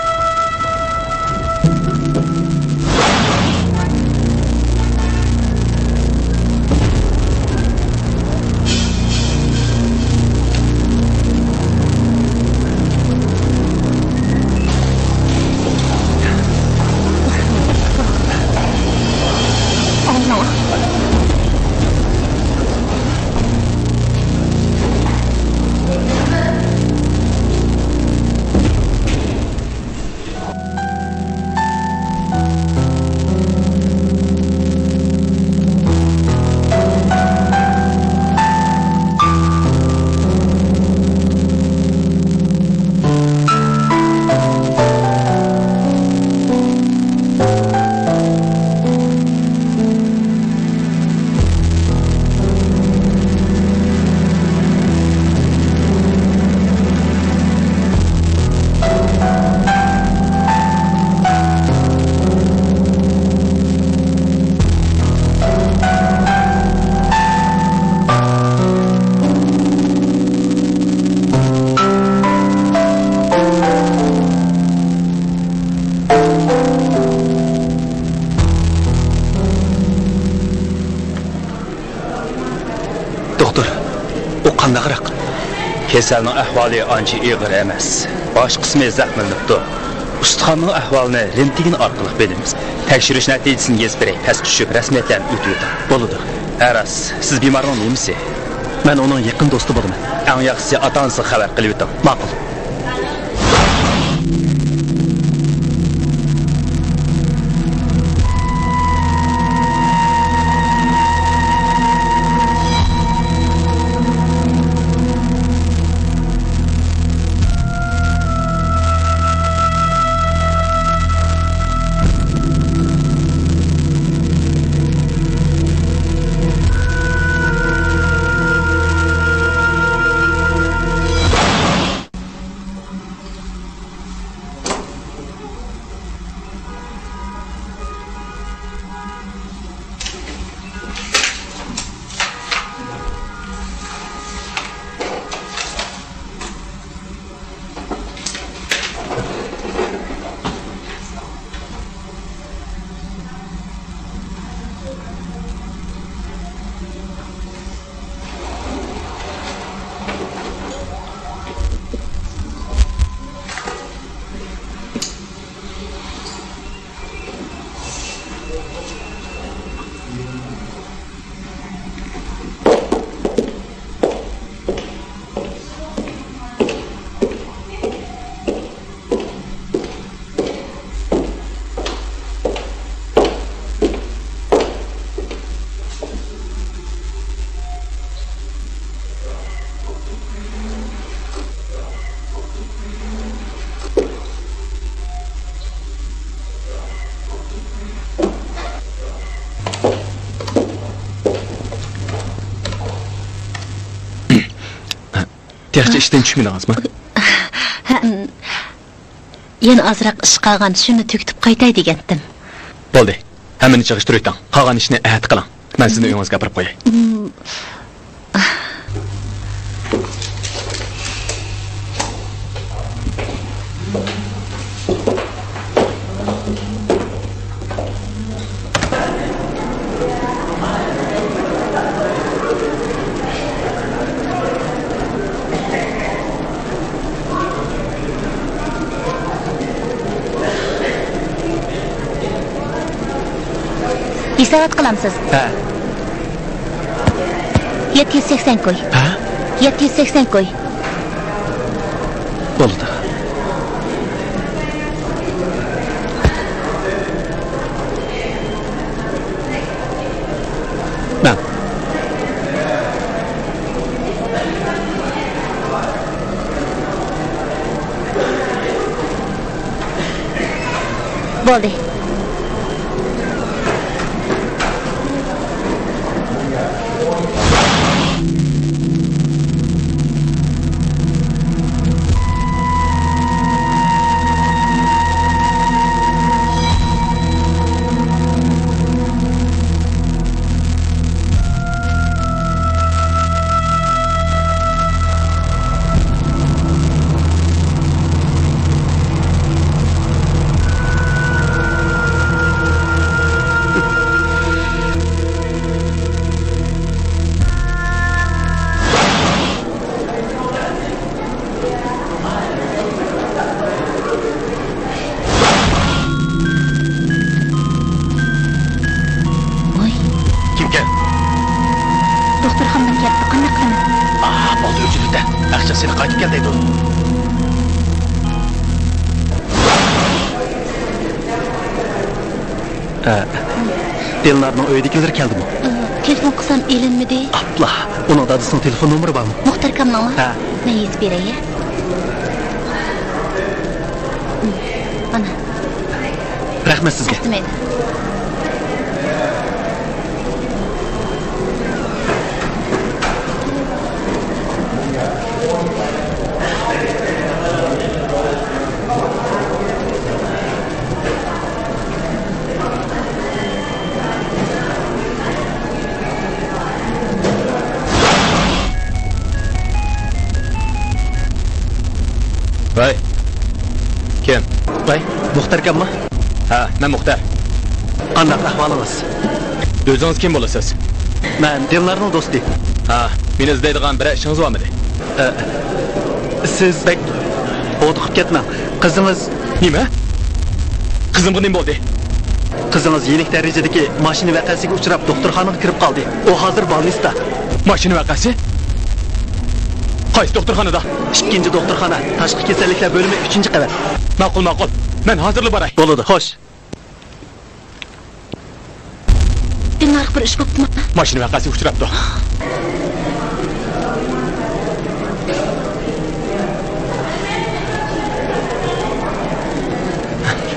دوختۇر، ئۇ قانداقراق؟ كېسەلنىڭ ئەھۋالى ئانچە ئېغىر ئەمەس. باش قىسمى زەخىملىنىپتۇ. ئۇستىخاننىڭ ئەھۋالىنى رېنتگېن ئارقىلىق بىلىمىز. تەكشۈرۈش نەتىجىسىنى يېزىپ بېرەي، پەسكە چۈشۈپ رەسمىيەتلەرنى ئۆتۈۋېتىڭ. بولىدۇ. ھە راست، سىز بىمارنىڭ نېمىسى؟ مەن ئۇنىڭ يېقىن دوستى بولىمەن. ئەڭ ياخشىسى ئاتا-ئانىسىغا خەۋەر قىلىۋېتىڭ. ماقۇل. تېخىچە ئىشتىن چۈشمىدىڭىزمۇ؟ يەنە ئازراق ئىش قالغان، شۇنى تۈگىتىپ قايتاي دېگەنتىم. بولدى. ھەممىنى چىقىشتۇرۇۋېتىڭ. قالغان ئىشنى ئەتە قىلىڭ. مەن سىزنى ئۆيىڭىزگە ئاپىرىپ قوياي. ھېسابات قىلامسىز؟ ھە. يەتتە يۈز سەكسەن كوي. ھە؟ يەتتە يۈز سەكسەن كوي. بولدى. بولدى. ۋاي. كىمكەن؟ دوختۇرخانىدىن كەپتۇ، قانداق قىلىمىز؟ ئاھ، بولدى، ئۆچۈرۈۋېتە. ئەخمەق سېنى قايتىپ كەل دەيدۇ. ئە، دىلنارنىڭ ئۆيىدىكىلىرى كەلدىمۇ؟ ئە، تېلېفون قىلسام ئېلىنمىدى. ئاپلا، ئۇنىڭ دادىسىنىڭ تېلېفون نومۇرى بارمۇ؟ مۇختەر ئاكامنىڭمۇ؟ ھە. مەن يېزىپ بېرەي. مانا. رەھمەت سىزگە. ئەتىمەيلى. ۋاي. كىم؟ ۋاي، مۇختەر ئاكاممۇ؟ ھە، مەن مۇختەر. قانداق ئەھۋالىڭىز؟ ئۆزىڭىز كىم بولىسىز؟ مەن دىلنارنىڭ دوستى. ھا، مېنى ئىزدەيدىغان بىرەر ئىشىڭىز بارمىدى؟ ئە، سىز بەك ھودۇقۇپ كەتمەڭ. قىزىڭىز. نېمە؟ قىزىمغا نېمە بولدى؟ قىزىڭىز يېنىك دەرىجىدىكى ماشىنا ۋەقەسىگە ئۇچراپ، دوختۇرخانىغا كىرىپ قالدى. ئۇ ھازىر بالنىستا. ماشىنا ۋەقەسى؟ قايسى دوختۇرخانىدا؟ ئىككىنچى دوختۇرخانا، تاشقى كېسەللىكلەر بۆلۈمى، ئۈچىنچى قەۋەت. ماقۇل، ماقۇل. مەن ھازىرلا باراي. بولىدۇ، خوش. دىلنارغا بىر ئىش بوپتىما؟ ماشىنا ۋەقەسىگە ئۇچراپتۇ.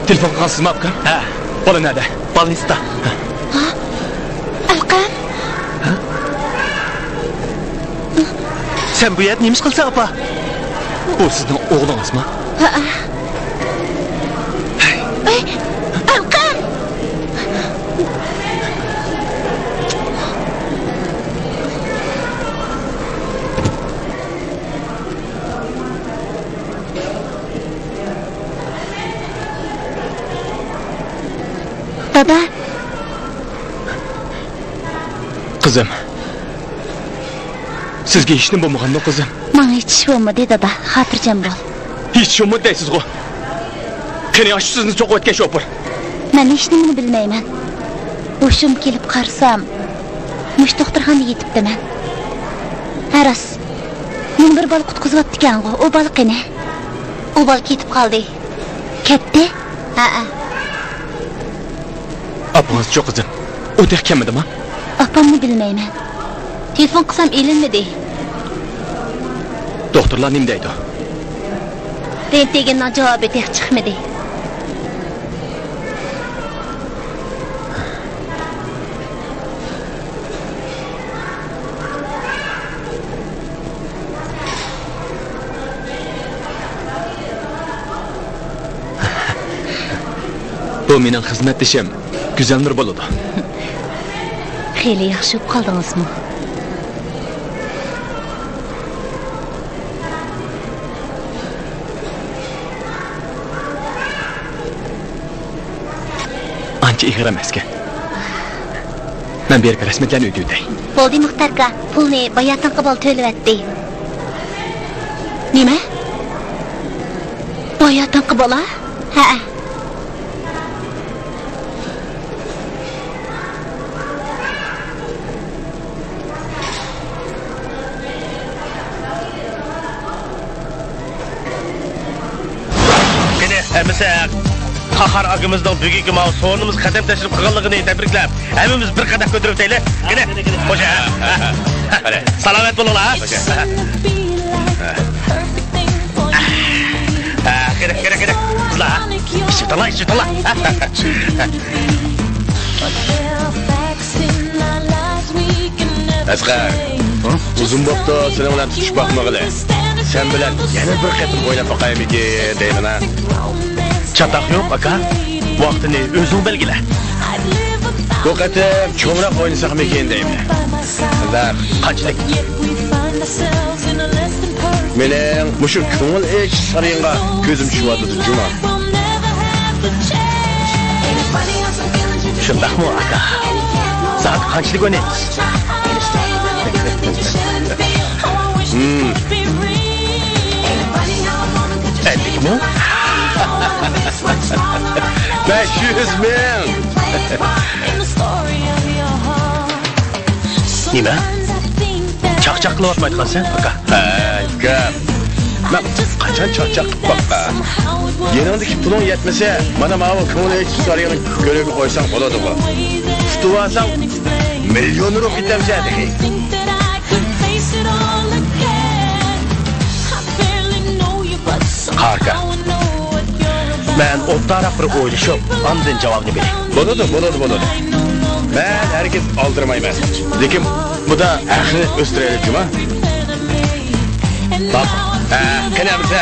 تېلېفون قىلغانسىزمۇ، ئاكا؟ ھە. بالا نەدە؟ بالنىستا. ھا؟ ئەلقەم؟ سەن بۇ يەردە نېمە ئىش قىلىسەن، ئاپا؟ بۇ سىزنىڭ ئوغلىڭىزمۇ؟ ھەئە. ئەي، ئەلقەم! دادا. قىزىم. سىزگە ھېچنېمە بولمىغاندۇ، قىزىم؟ ماڭا ھېچ ئىش بولمىدى، دادا. خاتىرجەم بول. ھېچ ئىش بولمىدى دەيسىزغۇ؟ قېنى، ئاشۇ سىزنى سوقۇۋەتكەن شوپۇر؟ مەن ھېچنېمىنى بىلمەيمەن. ھوشۇمغا كېلىپ قارىسام، مۇشۇ دوختۇرخانىدا يېتىپتىمەن. ھە، راست. مېنى بىر بالا قۇتقۇزۇۋاپتىكەنغۇ. ئۇ بالا قېنى؟ ئۇ بالا كېتىپ قالدى. كەتتى؟ ھەئە. ئاپىڭىزچۇ، قىزىم؟ ئۇ تېخى كەلمىدىما؟ ئاپامنى بىلمەيمەن. تېلېفون قىلسام ئېلىنمىدى. دوختۇرلار نېمە دەيدۇ؟ رېنتگېننىڭ جاۋابى تېخى چىقمىدى. بۇ مېنىڭ خىزمەتدىشىم گۈزەلنۇر بولىدۇ. خېلى ياخشى بولۇپ قالدىڭىزمۇ؟ ئانچە ئېغىر ئەمەسكەن. مەن بېرىپ رەسمىيەتلەرنى ئۆتۈۋېتەي. بولدى، مۇختەر ئاكا. پۇلنى باياتىنقى بالا تۆلىۋەتتى. نېمە؟ باياتىنقى بالا؟ ھەئە. قېنى، ھەممىسى قاھار ئاكىمىزنىڭ بۈگۈنكى ماۋۇ سورۇنىمىزغا قەدەم تەشرىپ قىلغانلىقىنى تەبرىكلەپ، ھەممىمىز بىر قەدەھ كۆتۈرۈۋېتەيلى. قېنى، خوجا. سالامەت بولۇڭلار. ھە، قېنى، قېنى، قېنى، قىزلار. ئەسقەر، ئۇزۇن بوپتۇ سېنىڭ بىلەن تۇتۇشۇپ باقمىغىلى. سەن بىلەن يەنە بىر قېتىم ئويناپ باقايمىكىن دەيمەن ھە. چاتاق يوق، ئاكا. ۋاقتىنى ئۆزۈڭ بەلگىلە. بۇ قېتىم چوڭراق ئوينىساقمىكىن دەيمەن. قانداق؟ قانچىلىك؟ مېنىڭ مۇشۇ كۆڭۈل ئېچىش سارىيىڭغا كۆزۈم چۈشۈۋاتىدۇ، جۇما. شۇنداقمۇ، ئاكا؟ سائەت قانچىلىك ئوينايمىز؟ ھىم. ئەللىك مىڭ؟ بەش يۈز مىڭ! نېمە؟ چاقچاق قىلىۋاتمايدىغانسەن، ئاكا؟ ھەي، ئۇكام. مەن قاچان چاقچاق قىلىپ باققان؟ يېنىڭدىكى پۇلۇڭ يەتمىسە، مانا ماۋۇ كۆڭۈل ئېچىش سارىيىنى كۆرۈرگە قويساڭ بولىدىغۇ. تۇتۇۋالساڭ، مىليونېر بولۇپ كېتەمسەن تېخى. قارىكا، مەن ئوبدانراق بىر ئويلىشىپ، ئاندىن جاۋابنى بېرەي. بولىدۇ، بولىدۇ، بولىدۇ. مەن ھەرگىز ئالدىرىمايمەن. لېكىن بۇدا ھەقنى ئۆستۈرەيلى، جۇما. باق، ھە، قېنى ئەمىسە.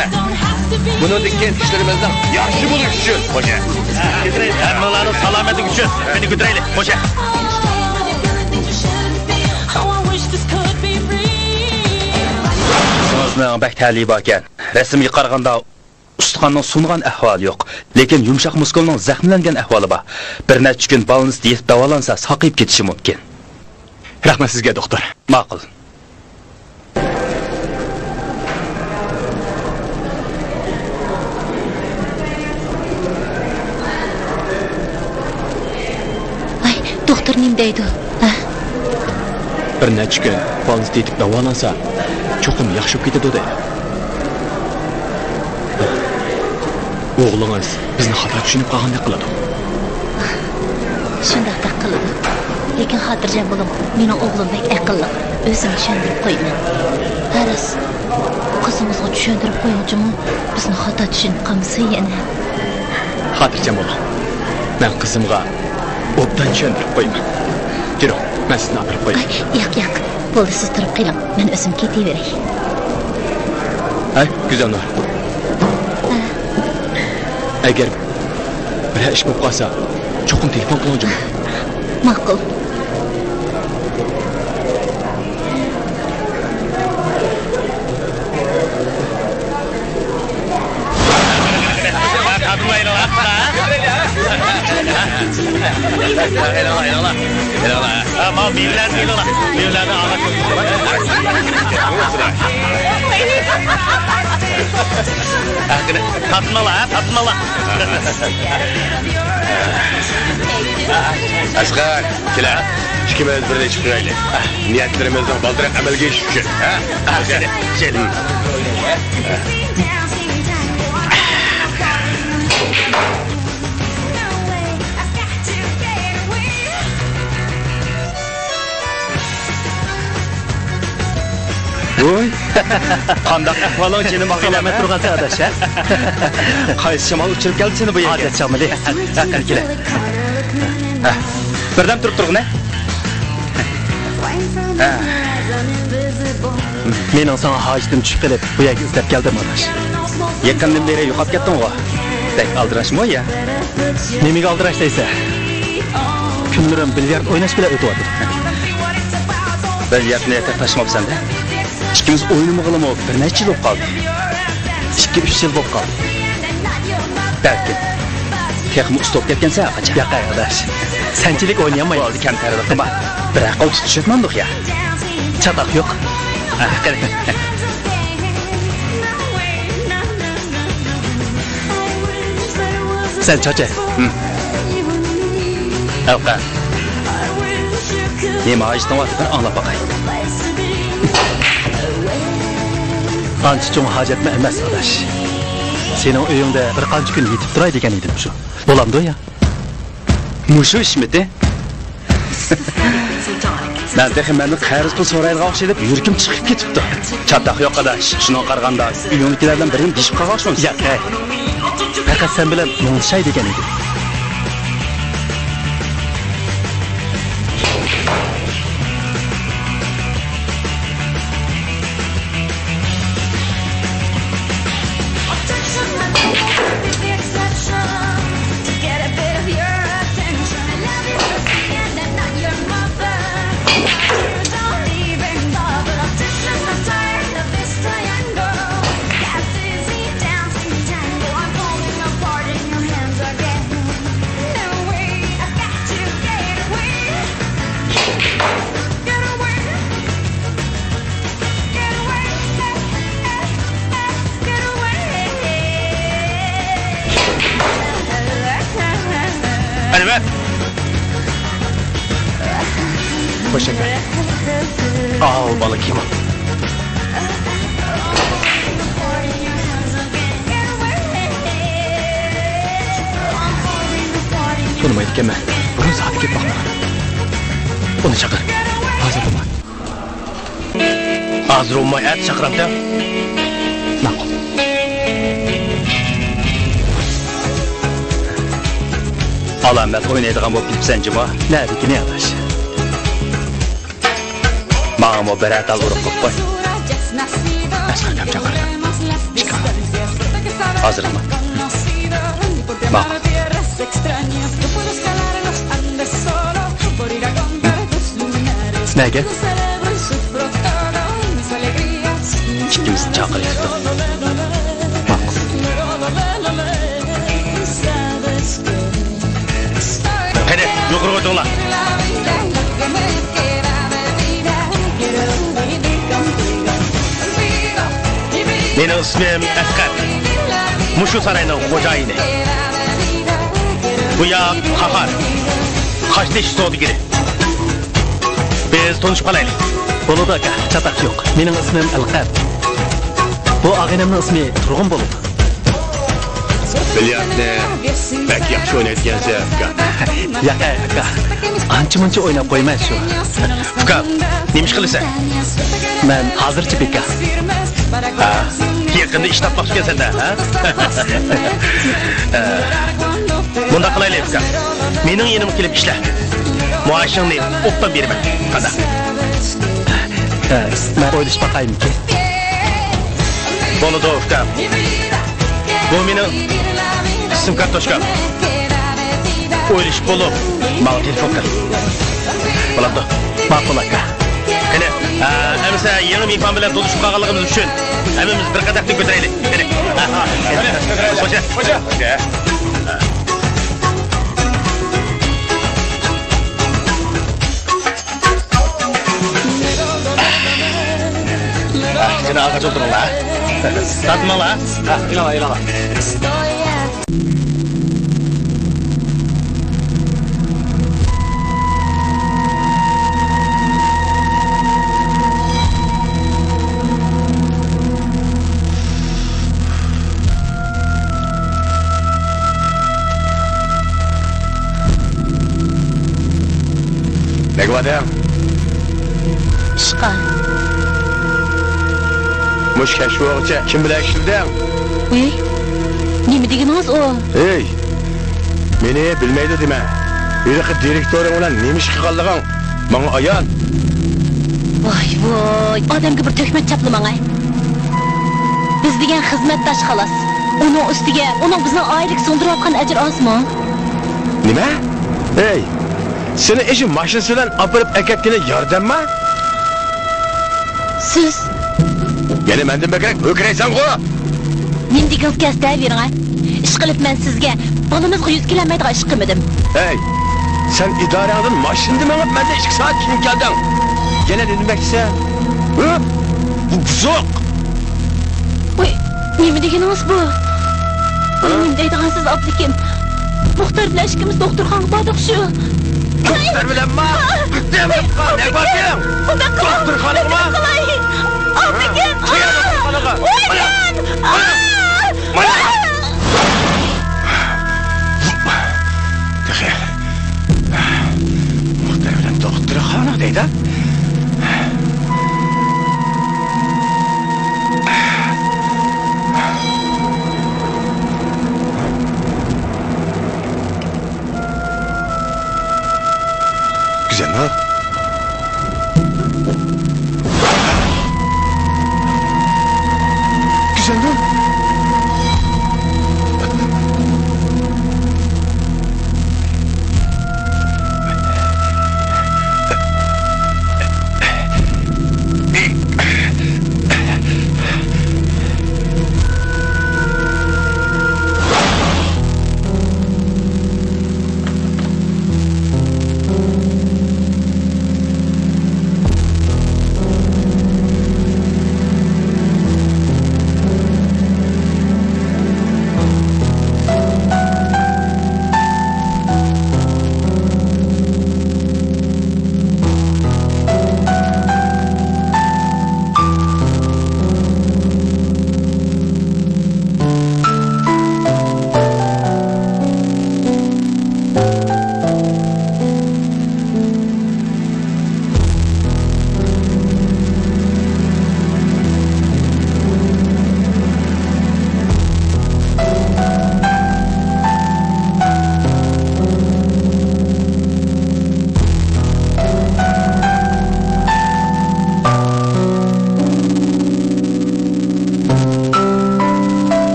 بۇنىڭدىن كېيىن ئىشلىرىمىزنىڭ ياخشى بولۇشى ئۈچۈن، خوجا. ھەممىڭلارنىڭ سالامەتلىكى ئۈچۈن قېنى كۆتۈرەيلى، خوجا. ئىسمىڭىزنىڭ بەك تەلىيى باركەن. رەسىمگە قارىغاندا ئۇستىخاننىڭ سۇنغان ئەھۋالى يوق، لېكىن يۇمشاق مۇسكۇلنىڭ زەخىملەنگەن ئەھۋالى بار. بىر نەچچە كۈن بالنىستتا يېتىپ داۋالانسا ساقىيىپ كېتىشى مۇمكىن. رەھمەت سىزگە، دوختۇر. ماقۇل. ئاي، دوختۇر نېمە دەيدۇ؟ ھە؟ بىر نەچچە كۈن بالنىستتا يېتىپ داۋالانسا، چوقۇم ياخشى بولۇپ كېتىدۇ دەيدۇ. ئوغلىڭىز بىزنى خاتا چۈشىنىپ قالغاندەك قىلىدۇ. شۇنداق بەك قىلىدۇ. لېكىن خاتىرجەم بولۇڭ، مېنىڭ ئوغلۇم بەك ئەقىللىق، ئۆزۈم چۈشەندۈرۈپ قويىمەن. ھە راست، قىزىڭىزغا چۈشەندۈرۈپ قويۇڭچۇمۇ، بىزنى خاتا چۈشىنىپ قالمىسۇن يەنە. خاتىرجەم بولۇڭ، مەن قىزىمغا ئوبدان چۈشەندۈرۈپ قويىمەن. يۈرۈڭ، مەن سىزنى ئاپىرىپ قوياي. ئاي، ياق، ياق. بولدى، سىز تۇرۇپ قېلىڭ، مەن ئۆزۈم كېتىۋېرەي. ھەي، گۈزەلنۇر. ھە. ئەگەر بىرەر ئىش بولۇپ قالسا، چوقۇم تېلېفون قىلىڭ جۇمۇ. ماقۇل. تارتماڭلار، ھە، تارتماڭلار. ئەسقەر. كېلە، ئىككىمىز بىرلىشىپ تۇرايلى. نىيەتلىرىمىزنىڭ بالدۇرراق ئەمەلگە ئېشىشى ئۈچۈن، ھە؟ ھە، كېلە، كېلە. ۋوي. قانداق ئەھۋالىڭ جېنىم ئاغىنەم؟ سالامەت تۇرغانسەن ئاداش، ھە؟ قايسى شامال ئۇچۇرۇپ كەلدى سېنى بۇ يەرگە؟ ھاجەت شامىلى. ھە، قېنى كېلە. ھە. بىردەم تۇرۇپ تۇرغىنە. ھە. مېنىڭ ساڭا ھاجىتىم چۈشۈپ قېلىپ، بۇ يەرگە ئىزدەپ كەلدىم، ئاداش. يېقىندىن بېرى يوقاپ كەتتىڭغۇ؟ بەك ئالدىراشمۇ يا؟ نېمىگە ئالدىراش دەيسەن؟ كۈنلىرىم بىليارت ئويناش بىلەن ئۆتۈۋاتىدۇ. بىليارتنى تېخى تاشلىماپسەن-دە؟ ئىككىمىز ئوينىمىغىلىمۇ بىر نەچچە يىل بولۇپ قالدى. ئىككى، ئۈچ يىل بولۇپ قالدى. بەلكىم. تېخىمۇ ئۇستا بولۇپ كەتكەنسەن ھەرقاچان. ياق، ئاداش. سەنچىلىك ئوينىيالمايمەن. بولدى، كەمتەرلىك قىلما. بىرەر قول تۇتۇشۇپ ماڭدۇق يا. چاتاق يوق. ھە، قېنى. سەن چاچە. ھىم. ئەلقە. نېمە ھاجىتىڭ بار؟ بىر ئاڭلاپ باقاي. ئانچە چوڭ ھاجەتمۇ ئەمەس، ئاداش. سېنىڭ ئۆيۈڭدە بىر قانچە كۈن يېتىپ تۇراي دېگەن ئىدىم شۇ. بولامدۇ يا؟ مۇشۇ ئىشمىتى؟ مەن تېخى مەندىن قەرز پۇل سورايدىغان ئوخشايدۇ دەپ يۈرىكىم چىقىپ كېتىپتۇ. چاتاق يوق، ئاداش. شۇنىڭغا قارىغاندا، ئۆيۈڭدىكىلەر بىلەن بىرىنى دېيىشىپ قالغان ئوخشىمامسەن؟ ياق، ھەي. پەقەت سەن بىلەن مۇڭدىشاي دېگەن ئىدى. ئەنۋەر! خوش ئەكەل. ئاۋۇ بالا كىم؟ تونۇمايدىكەنمەن. بۇرۇن سائەتكە كېلىپ باقمىغان. ئۇنى چاقىر. ھازىر بولما. ھازىر بولماي، ئەتە چاقىرامدە. ماقۇل. ئالامەت ئوينايدىغان بولۇپ كېتىپسەن جۇما. نەدىكىنى ئاداش؟ ماڭىمۇ بىرەر تال ئۇرۇق قىلىپ قوي. ئەسقەر ئاكام چاقىرىدۇ. ئىككى ئانا. ھازىرلىما. ماقۇل. نەگە؟ ئىككىمىزنى چاقىرىۋېتىپتۇ. ماقۇل. قېنى، يۇقىرىغا ئۆتۈڭلار. مېنىڭ ئىسمىم ئەسقەر. مۇشۇ ساراينىڭ خوجايىنى. بۇ ياق قاھار. قاشتېشى سودىگىرى. بىز تونۇشۇپ قالايلى. بولىدۇ ئاكا، چاتاق يوق. مېنىڭ ئىسمىم ئەلقەم. بۇ ئاغىنەمنىڭ ئىسمى تۇرغۇن بولىدۇ. بىليارتنى بەك ياخشى ئوينايدىكەنسەن، ئۇكا. ياق، ئاكا. ئانچە-مۇنچە ئويناپ قويىمەن شۇ. ئۇكا، نېمە ئىش قىلىسەن؟ مەن ھازىرچە بىكار. ھە، يېقىندا ئىش تاپماقچىكەنسەن-دە، ھە؟ مۇنداق قىلايلى، ئۇكا. مېنىڭ يېنىمغا كېلىپ ئىشلە. مائاشىڭنى ئوبدان بېرىمەن. قانداق؟ ھە، مەن ئويلىشىپ باقايمىكىن؟ بولىدۇ، ئۇكام. بۇ مېنىڭ سىم كارتوچكام. ئويلىشىپ بولۇپ، ماڭا تېلېفون قىل. بولامدۇ؟ ماقۇل، ئاكا. قېنى، ئە، ئەمىسە يېڭى مېھمان بىلەن تونۇشۇپ قالغانلىقىمىز ئۈچۈن ھەممىمىز بىر قاداقتىن كۆتۈرەيلى. قېنى. ھە، ھە. خوجا. خوجا. قېنى، ئالغاچ ئولتۇرۇڭلار. تارتماڭلار. ھە، ئېلىڭلار، ئېلىڭلار. نەگە باردىڭ؟ ئىشقا. مۇشۇ كەچ بولغۇچە كىم بىلەن ئىشلىدىڭ؟ ۋەي، نېمە دېگىنىڭىز ئۇ؟ ھەي، مېنى بىلمەيدۇ دېمە. ھېلىقى دىرېكتورۇڭ بىلەن نېمە ئىش قىلغانلىقىڭ ماڭا ئايان. ۋاي، ۋاي، ئادەمگە بىر تۆھمەت چاپلىماڭ ھەي. بىز دېگەن خىزمەتداش خالاس. ئۇنىڭ ئۈستىگە ئۇنىڭ بىزنىڭ ئائىلىگە سىڭدۈرۈۋاتقان ئەجرى ئازمۇ؟ نېمە؟ ھەي، سېنى ئىشى ماشىنىسى بىلەن ئاپىرىپ ئەكەتكىنى ياردەمما؟ سىز. يەنە مەندىن بەكرەك ھۆركىرەيسەنغۇ! نېمە دېگىڭىز كەلسە دەۋېرىڭ ھە. ئىشقىلىپ مەن سىزگە بالىمىزغا يۈز كېلەلمەيدىغان ئىش قىلمىدىم. ھەي، سەن ئىدارەڭدىن ماشىنىدا مېڭىپ مەندىن ئىككى سائەت كېيىن كەلدىڭ. يەنە نېمە دېمەكچىسەن؟ ھە؟ بۇ بۇزۇق! ۋاي، نېمە دېگىنىڭىز بۇ؟ ھە؟ نېمە دەيدىغانسىز ئابلىكىم؟ مۇختەر بىلەن ئىككىمىز دوختۇرخانىغا باردۇق شۇ. مۇختەر بىلەنما؟ نېمە باردىڭ؟ دوختۇرخانىغىما؟ ئابلىكىم! قايەر دوختۇرخانىغا؟ مانا! مانا! تېخى مۇختەر بىلەن دوختۇرخانا دەيدۇ. ھە؟ كۈزەندىڭ؟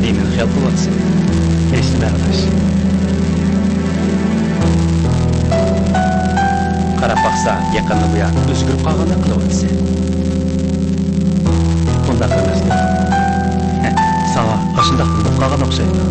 نېمىنى خىيال قىلىۋاتىسەن؟ ھېچنېمە، ئاداش. قاراپ باقسا، يېقىندىن بۇيان ئۆزگىرىپ قالغاندەك قىلىۋاتىسەن. ئۇنداق ئەمەستى. ساڭا ئاشۇنداق بولۇپ قالغان ئوخشايدۇ.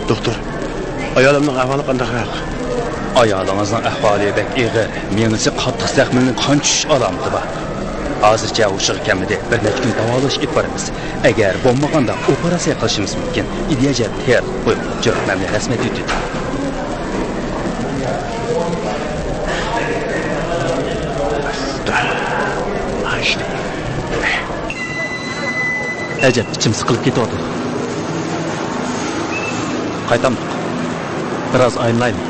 دوختۇر، ئايالىمنىڭ ئەھۋالى قانداقراق؟ ئايالىڭىزنىڭ ئەھۋالى بەك ئېغىر. مېڭىسى قاتتىق زەخىملىنىپ، قان چۈشۈش ئالامىتى بار. ھازىرچە ھوشىغا كەلمىدى. بىر نەچچە كۈن داۋالاش ئېلىپ بارىمىز. ئەگەر بولمىغاندا ئوپېراتسىيە قىلىشىمىز مۇمكىن. ئىدىيە جەھەتتە تەييارلىق قويۇڭ. جۆرەپ مەملىكەت رەسمىيەت يۈرگۈزىدۇ. ئەجەب، ئىچىم سىقىلىپ كېتىۋاتىدۇ. قايتامدۇق؟ بىراز ئايلىنايلى.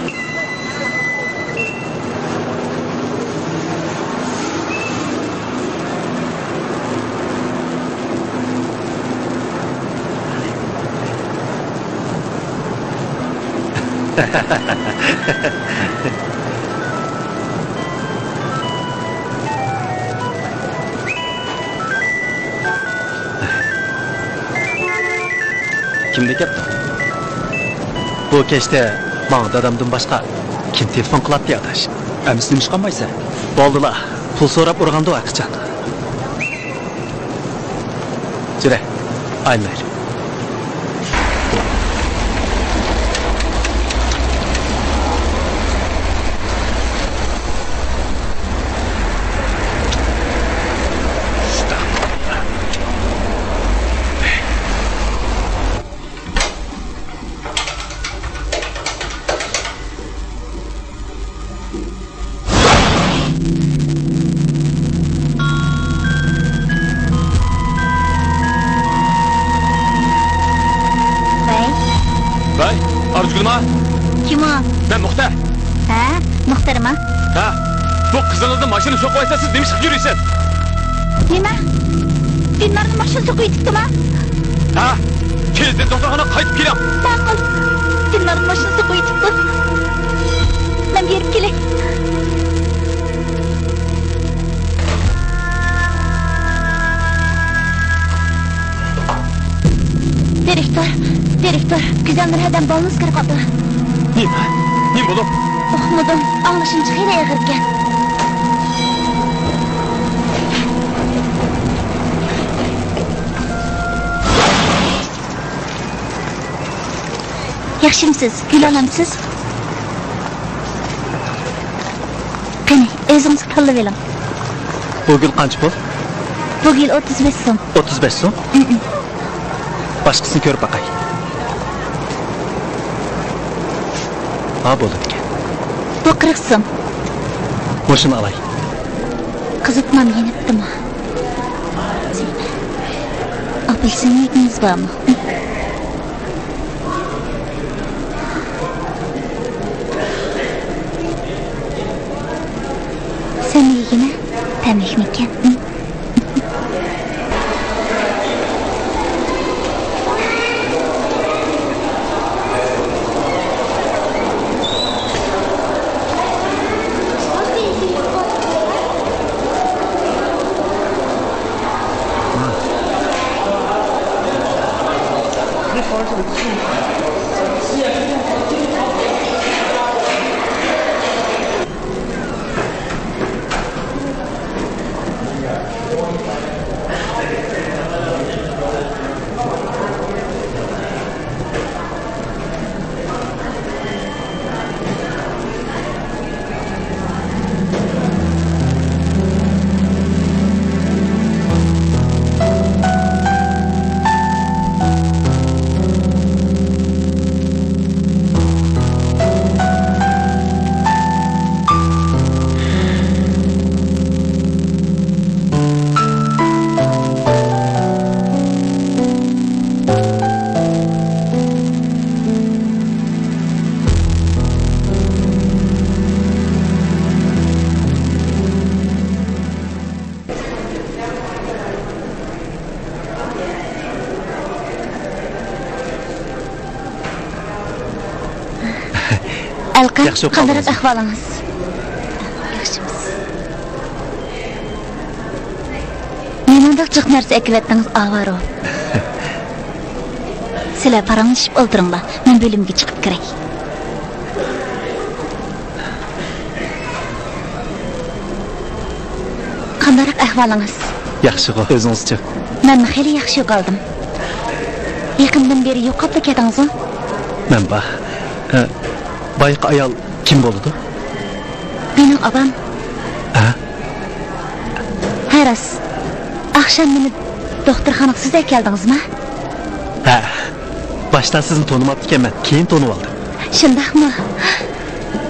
كىمدە كەپتۇ؟ بۇ كەچتە ماڭا دادامدىن باشقا كىم تېلېفون قىلاتتى، ئاداش؟ ئەمىسە نېمىشقا ئالمايسەن؟ بولدىلا، پۇل سوراپ ئۇرغاندۇ ھەرقاچان. جۈرە، ئايلىنايلى. ۋەي. ۋەي، ئارزۇگۈلما؟ كىم ئۇ؟ مەن مۇختەر. ھە، مۇختەرما؟ ھە، بۇ قىزىڭىزنى ماشىنا سوقۇۋەتسە، سىز نېمىشقا يۈرىسىز؟ نېمە؟ دىلنارنى ماشىنا سوقۇۋېتىپتىما؟ ھە، تېزدىن دوختۇرخانىغا قايتىپ كېلىڭ. ماقۇل. دىلنارنى ماشىنا سوقۇۋېتىپتۇ. مەن بېرىپ كېلەي. دىرېكتور، دىرېكتور، گۈزەلنۇر ھەدەم بالنىسقا كىرىپ قاپتۇ. نېمە؟ نېمە بولۇپ؟ ئۇقمىدىم، ئاڭلىشىمچە خېلى ئېغىركەن. ياخشىمسىز، گۈل ئالامسىز؟ قېنى، ئۆزىڭىزگە تاللىۋېلىڭ. بۇ گۈل قانچە پۇل؟ بۇ گۈل ئوتتۇز بەش سوم. ئوتتۇز بەش سوم؟ ئىم، ئىم. باشقىسىنى كۆرۈپ باقاي. ھا، بولىدىكەن. بۇ قىرىق سوم. مۇشۇنى ئالاي. قىزىتمام يېنىپتىمۇ؟ ئاپېلسىن يېگۈڭىز بارمۇ؟ سەن يېگىنە، تەملىكمىكەن؟ ئەلقەم، ياخشى بولۇپ قانداق قالدىڭىزمۇ؟ ئەھۋالىڭىز؟ ياخشىمىز. نېمانداق جىق نەرسە ئەكىۋەتتىڭىز، ئاۋارو. سىلەر پاراڭلىشىپ ئولتۇرۇڭلار، مەن بۆلۈمگە چىقىپ كىرەي. قانداقراق ئەھۋالىڭىز؟ ياخشىغۇ، ئۆزىڭىزچۇ؟ مەنمۇ خېلى ياخشى يوقالدىم. يېقىندىن بېرى يوقاپلا كەتتىڭىزغۇ؟ مەن با. ئە، بايىقى ئايال كىم بولىدۇ؟ مېنىڭ ئاپام. ھە؟ ھە، راست. ئاخشام مېنى دوختۇرخانىغا سىز ئەكەلدىڭىزما؟ ھە. باشتا سىزنى تونۇماپتىكەنمەن، كېيىن تونۇۋالدىم. شۇنداقمۇ؟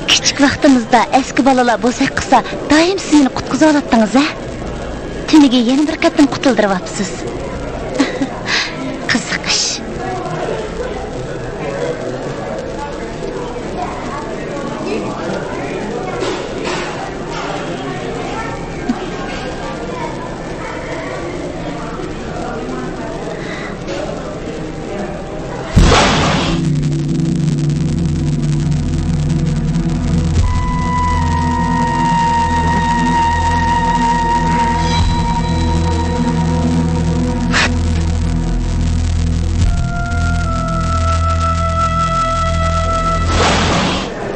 كىچىك ۋاقتىمىزدا ئەسكى بالىلار بوزەك قىلسا، دائىم سىز مېنى قۇتقۇزۇۋالاتتىڭىز، ھە؟ تۈنۈگۈن يەنە بىر قېتىم قۇتۇلدۇرۇۋاپسىز. قىزىق ئىش.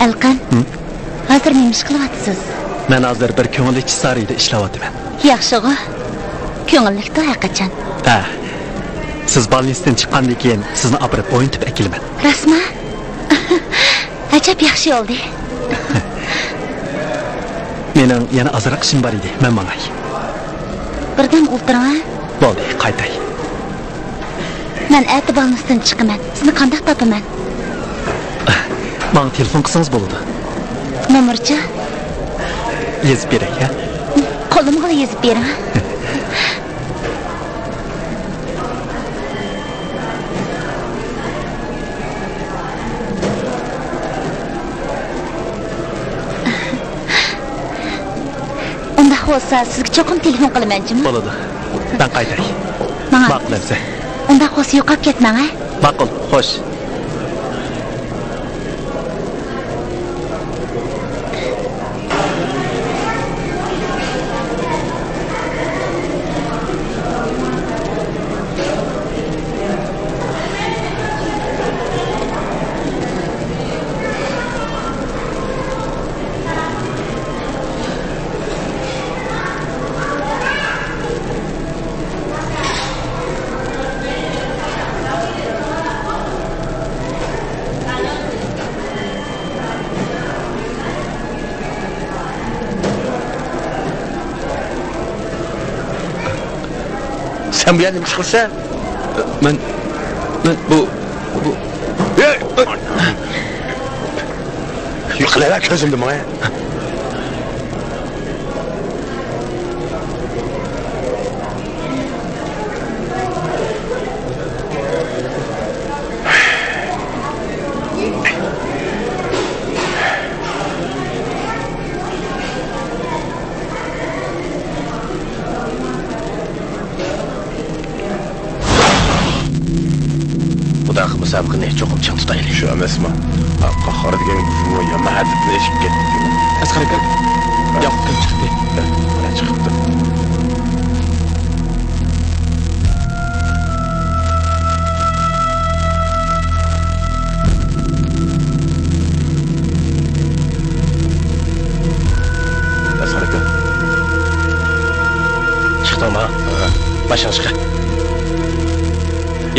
ئەلقەم، ھە؟ ھازىر نېمە ئىش قىلىۋاتىسىز؟ مەن ھازىر بىر كۆڭۈللۈك سارىيىدا ئىشلەۋاتىمەن. ياخشىغۇ. كۆڭۈللۈكتۇ ھەرقاچان. ھە. سىز بالنىستىن چىققاندىن كېيىن سىزنى ئاپىرىپ ئوينىتىپ ئەكېلىمەن. راستما؟ ئەجەب ياخشى بولدى. مېنىڭ يەنە ئازراق ئىشىم بار ئىدى، مەن ماڭاي. بىردەم ئولتۇرۇڭ، ھە؟ بولدى، قايتاي. مەن ئەتە بالنىستىن چىقىمەن. سىزنى قانداق تاپىمەن؟ ماڭا تېلېفون قىلسىڭىز بولىدۇ. نومۇرچۇ؟ يېزىپ بېرەي، ھە؟ قولۇمغىلا يېزىپ بېرىڭ. ئۇنداق بولسا، سىزگە چوقۇم تېلېفون قىلىمەن جۇمۇ. بولىدۇ. مەن قايتاي. ماڭا. ماقۇل ئەمسە. ئۇنداق بولسا، يوقاپ كەتمەڭ، ھە؟ ماقۇل، خوش. سەن بۇ يەردە نېمە ئىش قىلىسەن؟ مەن، مەن بۇ، بۇ. يوقىلىۋەر كۆزۈمدىن ماڭا. خۇدا قىلمىسا، بۇ قىزنى چوقۇم چىڭ تۇتايلى. شۇ ئەمەسمۇ؟ قاھار دېگەن گۇژمۇ يامان ئادىتىنى ئېشىپ كەتتى. ئەسقەر ئاكا. ياقۇپ كىم چىقتى؟ چىقىپتۇ. ئەسقەر ئاكا. چىقتىڭما؟ ھە. ماشىنىغا چىقە.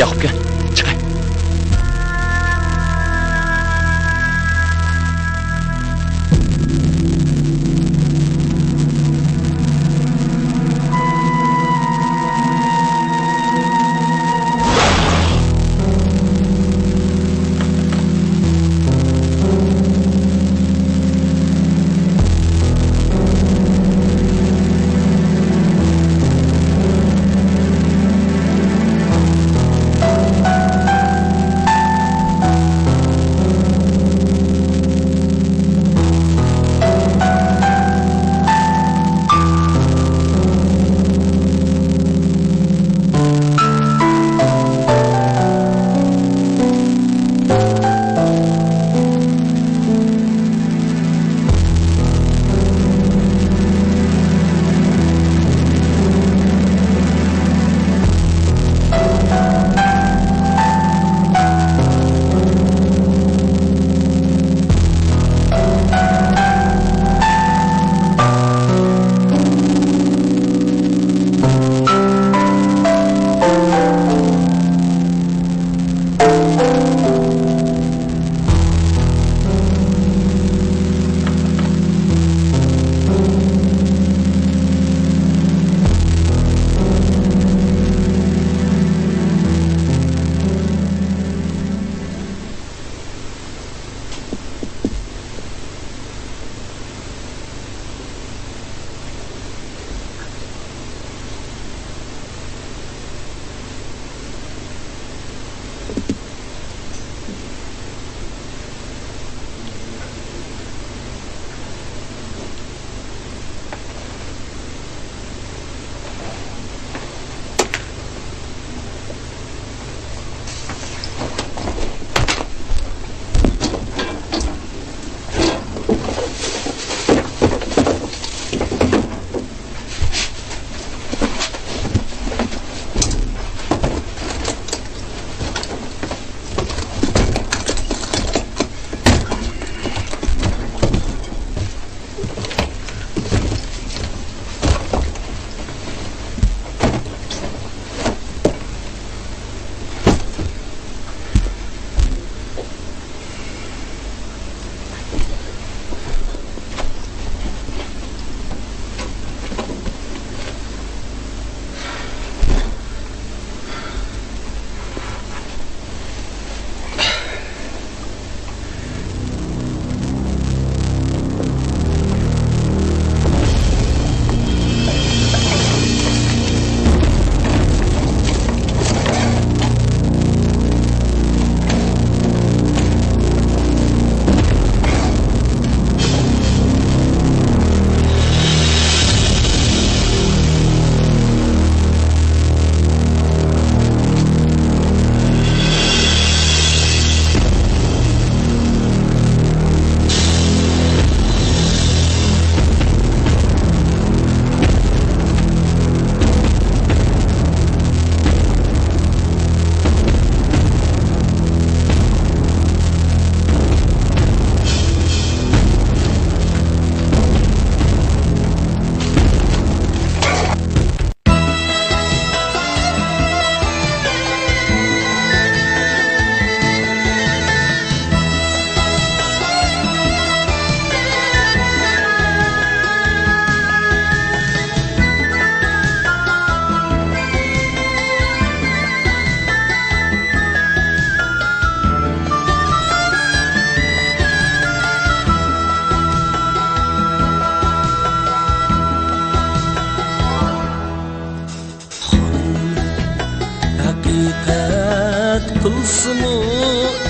ياقۇپكا، چىقە.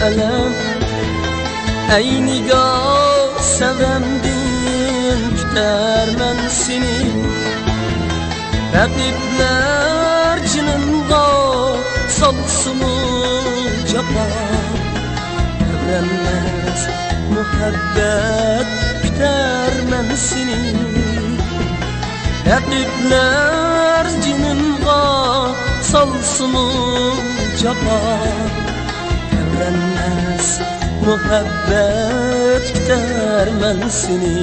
ئەلەم. ئەي نىگار، سەۋرەمدىن كۈتەرمەن سېنى. رەقىبلەر جېنىمغا سالسىمۇ جاپا، ئەۋرەنمەس مۇھەببەت كۈتەرمەن سېنى. رەقىبلەر جېنىمغا سالسىمۇ جاپا، ئەۋرەنمەس مۇھەببەت كۈتەرمەن سېنى.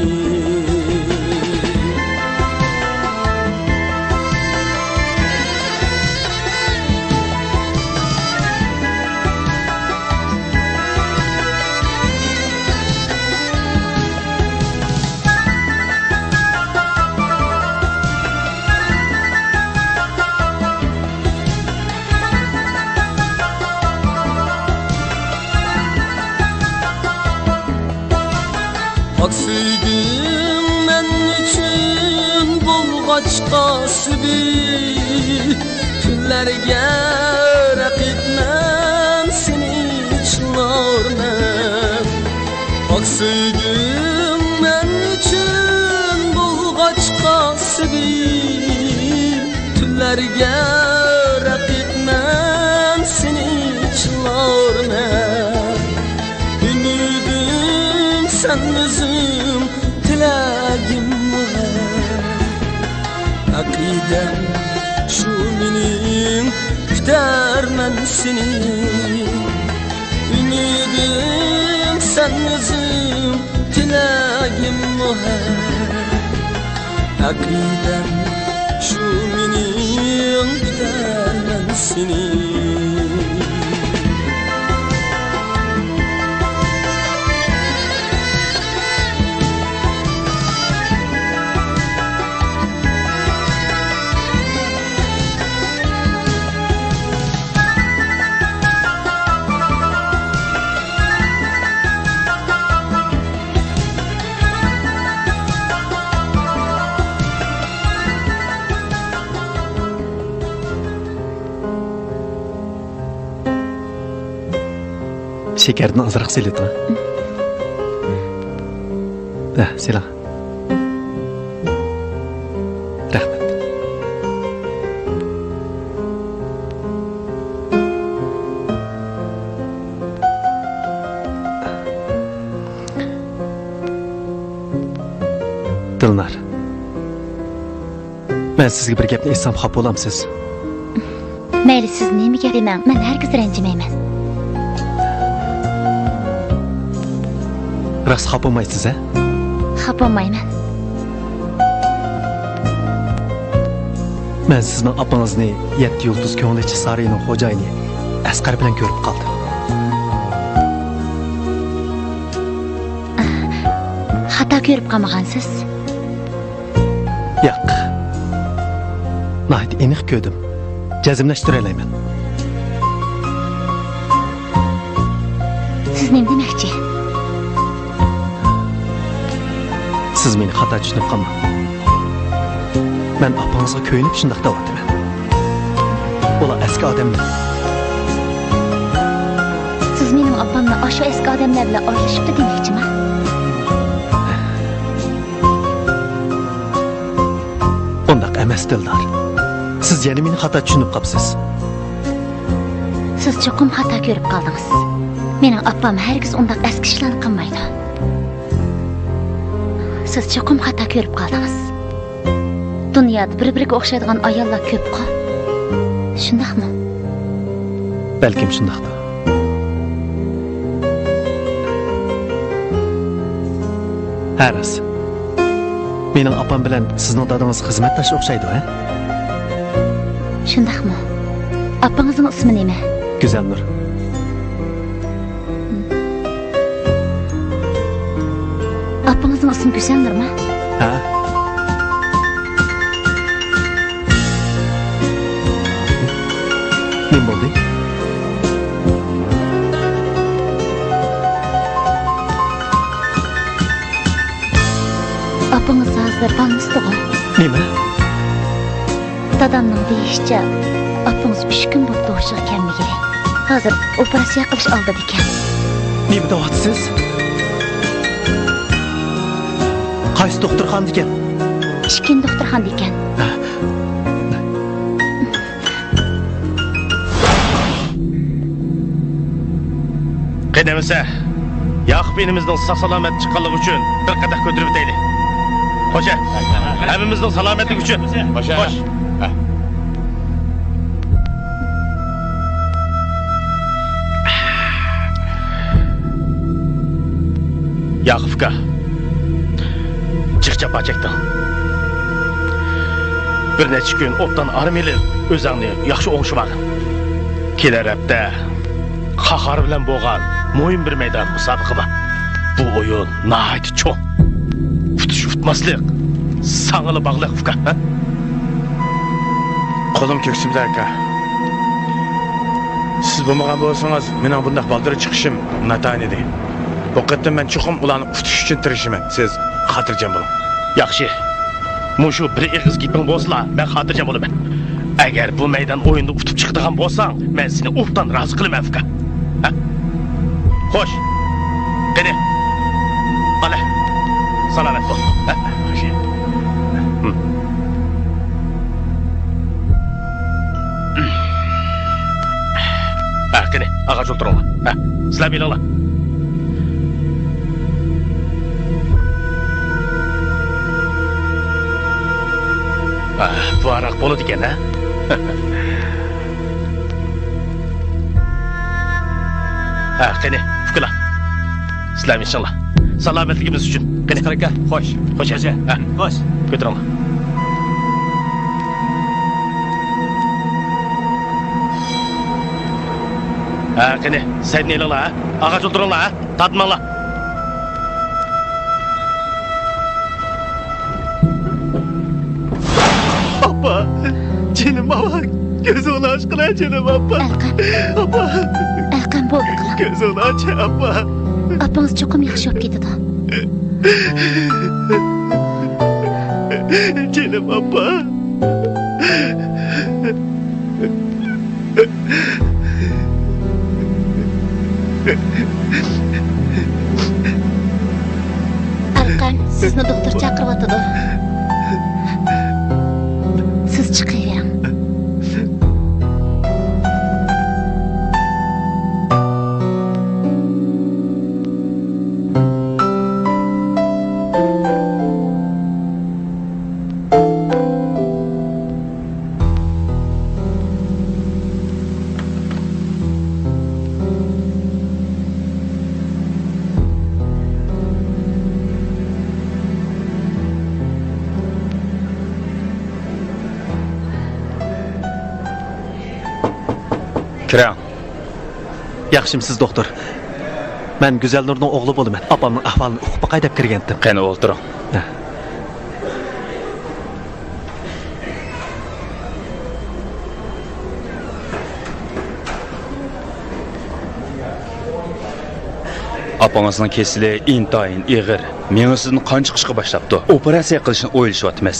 پاك سۆيگۈڭ مەن ئۈچۈن بولغاچقا سۈبۈي، تۈنلەرگە رەقىبمەن سېنى چىللارمەن. پاك سۆيگۈڭ مەن ئۈچۈن بولغاچقا سۈبۈي، تۈنلەرگە رەقىبمەن سېنى چىللارمەن. ئۈمىدىم سەن ئۆزۈم، تىلەگىم مۇھەر. ئەقىدەم شۇ مېنىڭ، كۈتەرمەن سېنى. ئۈمىدىم سەن ئۆزۈم، تىلەگىم مۇھەر. ئەقىدەم شۇ مېنىڭ، كۈتەرمەن سېنى. شېكەردىن ئازراق سېلىۋېتىڭ. ھە، سېلىڭ. رەھمەت. دىلنار. مەن سىزگە بىر گەپنى ئېيتسام خاپا بولامسىز؟ مەيلى، سىز نېمە گەپ دېمەڭ، مەن ھەرگىز رەنجىمەيمەن. راست خاپا بولمايسىز، ھە؟ خاپا بولمايمەن. مەن سىزنىڭ ئاپىڭىزنى يەتتە يۇلتۇز كۆڭۈل ئېچىش سارىيىنىڭ خوجايىنى ئەسقەر بىلەن كۆرۈپ قالدىم. خاتا كۆرۈپ قالمىغانسىز؟ ياق. ناھايىتى ئېنىق كۆردۈم. جەزملەشتۈرەلەيمەن. سىز نېمە دېمەكچى؟ سىز مېنى خاتا چۈشىنىپ قالماڭ. مەن ئاپىڭىزغا كۆيۈنۈپ شۇنداق دەۋاتىمەن. ئۇلار ئەسكى ئادەملەر. سىز مېنىڭ ئاپامنى ئاشۇ ئەسكى ئادەملەر بىلەن ئارىلىشىپتۇ دېمەكچىما؟ ئۇنداق ئەمەس، دىلدار. سىز يەنە مېنى خاتا چۈشىنىپ قاپسىز. سىز چوقۇم خاتا كۆرۈپ قالدىڭىز. مېنىڭ ئاپام ھەرگىز ئۇنداق ئەسكى ئىشلارنى قىلمايدۇ. سىز چوقۇم خاتا كۆرۈپ قالدىڭىز. دۇنيادا بىر-بىرىگە ئوخشايدىغان ئاياللار كۆپقۇ. شۇنداقمۇ؟ بەلكىم شۇنداقتۇ. ھە، راست. مېنىڭ ئاپام بىلەن سىزنىڭ دادىڭىز خىزمەتداش ئوخشايدۇ، ھە؟ شۇنداقمۇ؟ ئاپىڭىزنىڭ ئىسمى نېمە؟ گۈزەلنۇر. ئاپىڭىزنىڭ ئىسمى گۈزەلنۇرمۇ؟ ھە. نېمە بولدى؟ ئاپىڭىز ھازىر بالنىستىغۇ؟ نېمە؟ دادامنىڭ دېيىشىچە، ئاپىڭىز ئۈچ كۈن بوپتۇ ھوشىغا كەلمىگىلى. ھازىر ئوپېراتسىيە قىلىش ئالدىدىكەن. نېمە دەۋاتىسىز؟ قايسى دوختۇرخانىدىكەن؟ ئىككىنچى دوختۇرخانىدىكەن. قېنى ئەمىسە، ياقۇپ ئىنىمىزنىڭ ساق-سالامەت چىققانلىقى ئۈچۈن بىر قەدەھ كۆتۈرۈۋېتەيلى. خوش، ھە؟ ھەممىمىزنىڭ سالامەتلىكى ئۈچۈن. خوش، ھە. خوش. ھە. ياقۇپ ئاكا، جىق جاپا چەكتىڭ. بىر نەچچە كۈن ئوبدان ئارام ئېلىپ، ئۆزۈڭنى ياخشى ئوڭشىۋالغىن. كېلەر ھەپتە قاھار بىلەن بولغان مۇھىم بىر مەيدان مۇسابىقە بار. بۇ ئويۇن ناھايىتى چوڭ. ئۇتۇش ئۇتماسلىق ساڭىلا باغلىق، ئۇكا، ھە؟ قولۇم كۆكسۈمدە، ئاكا. سىز بولمىغان بولسىڭىز، مېنىڭ بۇنداق بالدۇر چىقىشىم ناتايىن ئىدى. بۇ قېتىم مەن چوقۇم ئۇلارنى ئۇتۇش ئۈچۈن تىرىشىمەن. سىز خاتىرجەم بولۇڭ. ياخشى. مۇشۇ بىر ئېغىز گېپىڭ بولسىلا، مەن خاتىرجەم بولىمەن. ئەگەر بۇ مەيدان ئويۇندا ئۇتۇپ چىقىدىغان بولساڭ، مەن سېنى ئوبدان رازى قىلىمەن، ئۇكا. ھە؟ خوش. قېنى. ئالە. سالامەت بول. ھە؟ خوش. ھە، قېنى، ئاغاچ ئولتۇرۇڭلار. ھە، سىلەر ئېلىڭلار. ھە، بۇ ھاراق بولىدىكەن، ھە؟ ھە، قېنى، ئۇكىلار. سىلەرمۇ ئىچىڭلار. سالامەتلىكىمىز ئۈچۈن. قېنى. ئۇكا، خوش. خوش. خوش. ھە. خوش. كۆتۈرۈڭلار. ھە، قېنى، سەينى ئېلىڭلار، ھە. ئاغاچ ئولتۇرۇڭلار، ھە. تارتماڭلار. ئاپا، جېنىم ئاپا، كۆزۈڭنى ئاچقىلە، جېنىم ئاپا. ئەلقەم. ئاپا. ئەلقەم، بولدى، قىلىڭ. كۆزۈڭنى ئاچ، ئاپا. ئاپىڭىز چوقۇم ياخشى بولۇپ كېتىدۇ. جېنىم ئاپا. ئەلقەم، سىزنى دوختۇر چاقىرىۋاتىدۇ. سىز چىقىۋېرىڭ. كىرىڭ. ياخشىمۇسىز، دوختۇر؟ مەن گۈزەلنۇرنىڭ ئوغلى بولىمەن. ئاپامنىڭ ئەھۋالىنى ئۇقۇپ باقاي دەپ كىرگەنتىم. قېنى، ئولتۇرۇڭ. ھە. ئاپىڭىزنىڭ كېسىلى ئىنتايىن ئېغىر. مېڭىسىدىن قان چىقىشقا باشلاپتۇ. ئوپېراتسىيە قىلىشنى ئويلىشىۋاتىمىز.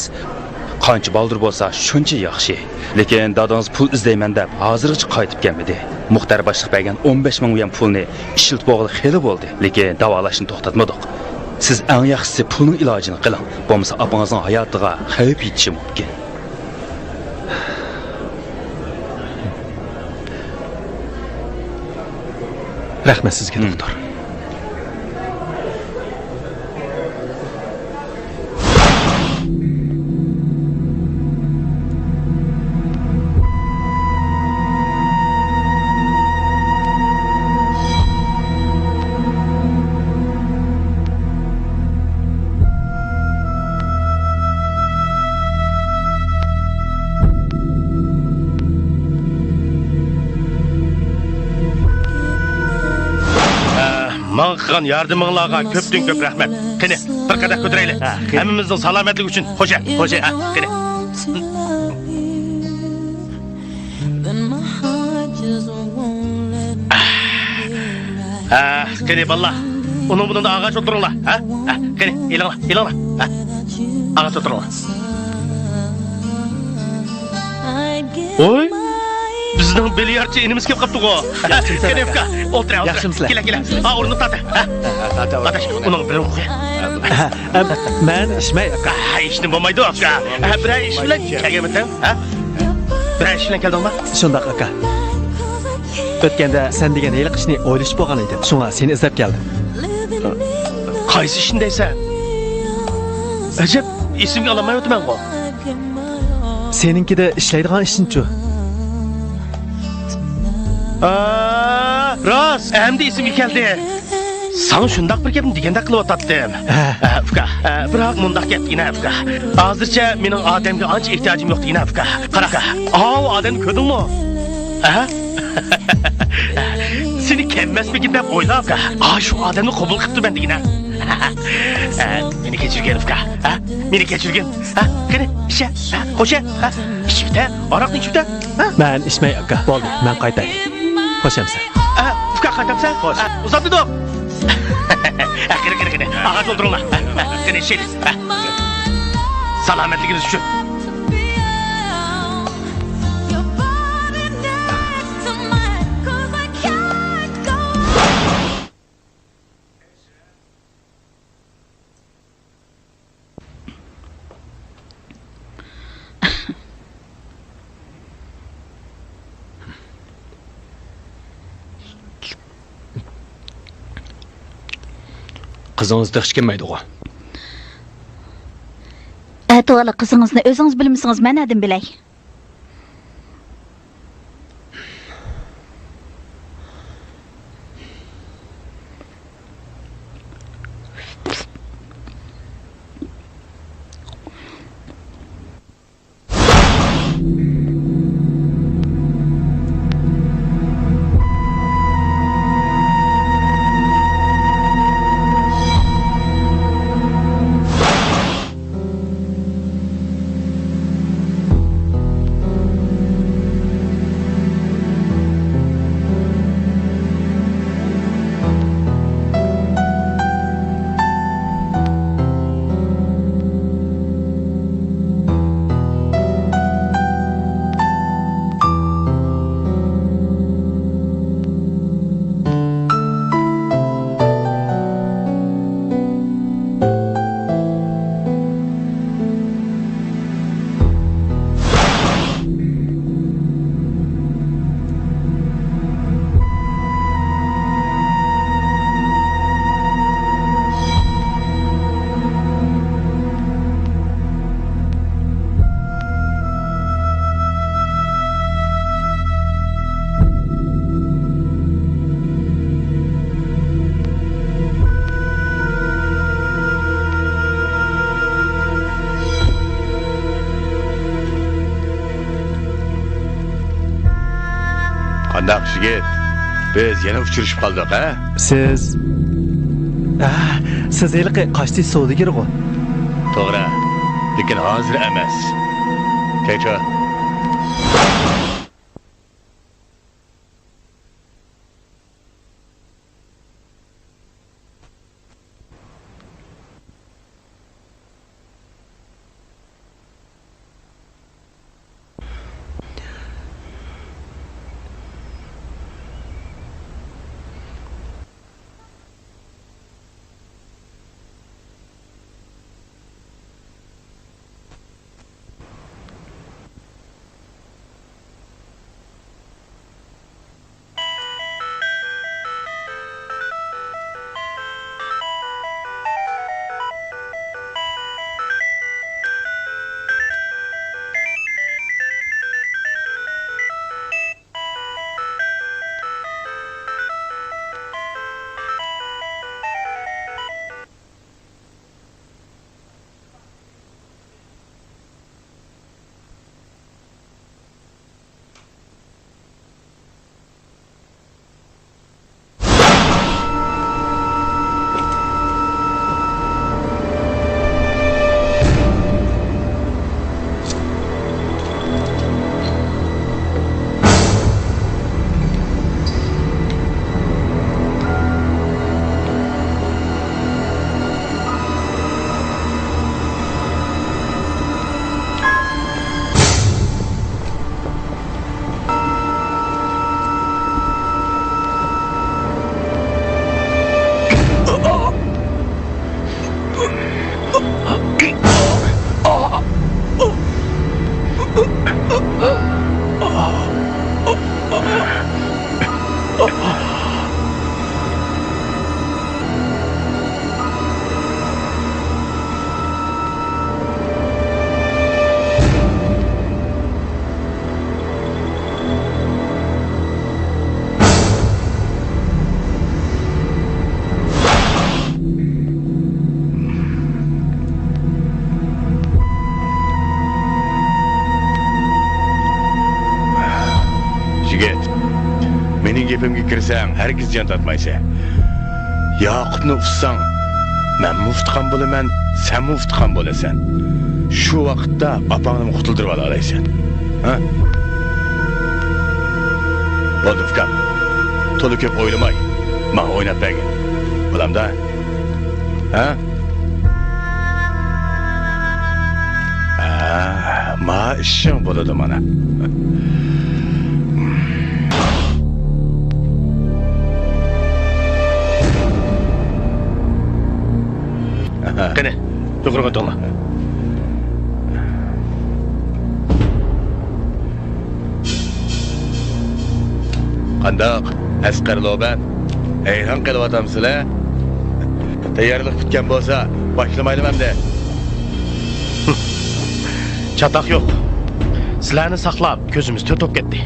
قانچە بالدۇر بولسا، شۇنچە ياخشى. لېكىن دادىڭىز پۇل ئىزدەيمەن دەپ، ھازىرغىچە قايتىپ كەلمىدى. مۇختەر باشلىق بەرگەن ئون بەش مىڭ يۈەن پۇلنى ئىشلىتىپ بولغىلى خېلى بولدى، لېكىن داۋالاشنى توختاتمىدۇق. سىز ئەڭ ياخشىسى پۇلنىڭ ئىلاجىنى قىلىڭ، بولمىسا ئاپىڭىزنىڭ ھاياتىغا خەۋپ يېتىشى مۇمكىن. رەھمەت سىزگە، دوختۇر. ماڭا قىلغان ياردىمىڭلارغا كۆپتىن كۆپ رەھمەت. قېنى، بىر قەدەھ كۆتۈرەيلى. ھە، قېنى. ھەممىمىزنىڭ سالامەتلىكى ئۈچۈن. خوش، ھە، خوش، ھە، قېنى. ھە، قېنى، بالىلار. ئۇنىڭ بۇنىڭدا ئاغاچ ئولتۇرۇڭلار. ھە؟ ھە، قېنى، ئېلىڭلار، ئېلىڭلار. ھە. ئاغاچ ئولتۇرۇڭلار. ۋوي، بىز بىزنىڭ بىلياردچى ئىنىمىز كېلىپ قاپتىغۇ. بىلياردچىمسەن، كېلىڭ، ئاكا. ئۇكا، ئولتۇرۇڭ، ئولتۇرۇڭ. ياخشىمۇ سىلەر؟ كېلە، كېلە. ھە، ئورۇندۇق تارت. ھە. ھە، تارتىۋال. داداش، ئۇنىڭ بىرىنى قوي. ھە، ھە، مەن ئىچمەي، ئاكا. ھە، ئىچكىنى بولمايدۇ، ئاكا. ھە، بىرەر ئىش بىلەن كەلگەنمىدىڭ؟ ھە؟ بىرەر ئىش بىلەن كەلدىڭما؟ شۇنداق، ئاكا. ئۆتكەندە سەن دېگەن ھېلىقى ئىشنى ئويلىشىپ بولغان ئىدىم. شۇڭا سېنى ئىزدەپ كەلدىم. قايسى ئىشنى دەيسەن؟ ئەجەب، ئېسىمگە ئالالمايۋاتىمەنغۇ. سېنىڭكىدە ئىشلەيدىغان ئىشنىچۇ؟ ئا، راست، ئەمدى ئېسىمگە كەلدى. ساڭا شۇنداق بىر گەپنى دېگەندەك قىلىۋاتاتتىم. ھە. ئە، ئۇكا، ئە، بىراق مۇنداق گەپ دېگىنە، ئۇكا. ھازىرچە مېنىڭ ئادەمگە ئانچە ئېھتىياجىم يوق دېگىنە، ئۇكا. قارا، ئۇكا. ئاۋۇ ئادەمنى كۆردۈڭمۇ؟ ھە؟ سېنى كەممەسمىكىن دەپ ئويلا، ئۇكا. ئا، شۇ ئادەمنى قوبۇل قىپتىمەن دېگىنە. ئە، مېنى كەچۈرگىن، ئۇكا. ھە؟ مېنى كەچۈرگىن. ھە؟ قېنى، ئىچە. ھە؟ خوشە. ھە؟ ئىچىۋېتە. ھاراقنى ئىچىۋېتە. ھە؟ مەن ئىچمەي، ئاكا. بولدى، مەن قايتاي. خوش ئەمسە. ئە، ئۇكا، قايتامسەن؟ خوش. ئە، ئۇزاتمىدۇق. ئە، قېنى، قېنى، قېنى. ئاغاچ ئولتۇرۇڭلار. ئە، ئە، قېنى، ئىچەيلى. ئە. سالامەتلىكىمىز ئۈچۈن. قىزىڭىز تېخىچە كەلمەيدىغۇ؟ ئەتىۋارلا قىزىڭىزنى ئۆزىڭىز بىلمىسىڭىز، مەن نەدىن بىلەي؟ قانداق يىگىت؟ بىز يەنە ئۇچرىشىپ قالدۇق، ھە؟ سىز، ئە، سىز ھېلىقى قاشتېشى سودىگىرىغۇ؟ توغرا، لېكىن ھازىر ئەمەس. كەچۈر. يىگىت، مېنىڭ گېپىمگە كىرسەڭ، ھەرگىز جان تارتمايسەن. ياقۇپنى ئۇتساڭ، مەنمۇ ئۇتقان بولىمەن، سەنمۇ ئۇتقان بولىسەن. شۇ ۋاقىتتا ئاپاڭنىمۇ قۇتۇلدۇرۇپ ئالالايسەن. ھە؟ بولدى، ئۇكام. تولا كۆپ ئويلىماي، ماڭا ئويناپ بەرگىن. بولامدا؟ ھە؟ ھە، ما ئىشىڭ بولىدۇ مانا. قېنى، يۇقىرىغا ئۆتۈڭلار. قانداق، ئەسقەر لوبەن؟ ھەيران قېلىۋاتامسىلەر؟ تەييارلىق پۈتكەن بولسا، باشلىمايلىمۇ ئەمدى؟ چاتاق يوق. سىلەرنى ساقلاپ، كۆزىمىز تۆت بولۇپ كەتتى.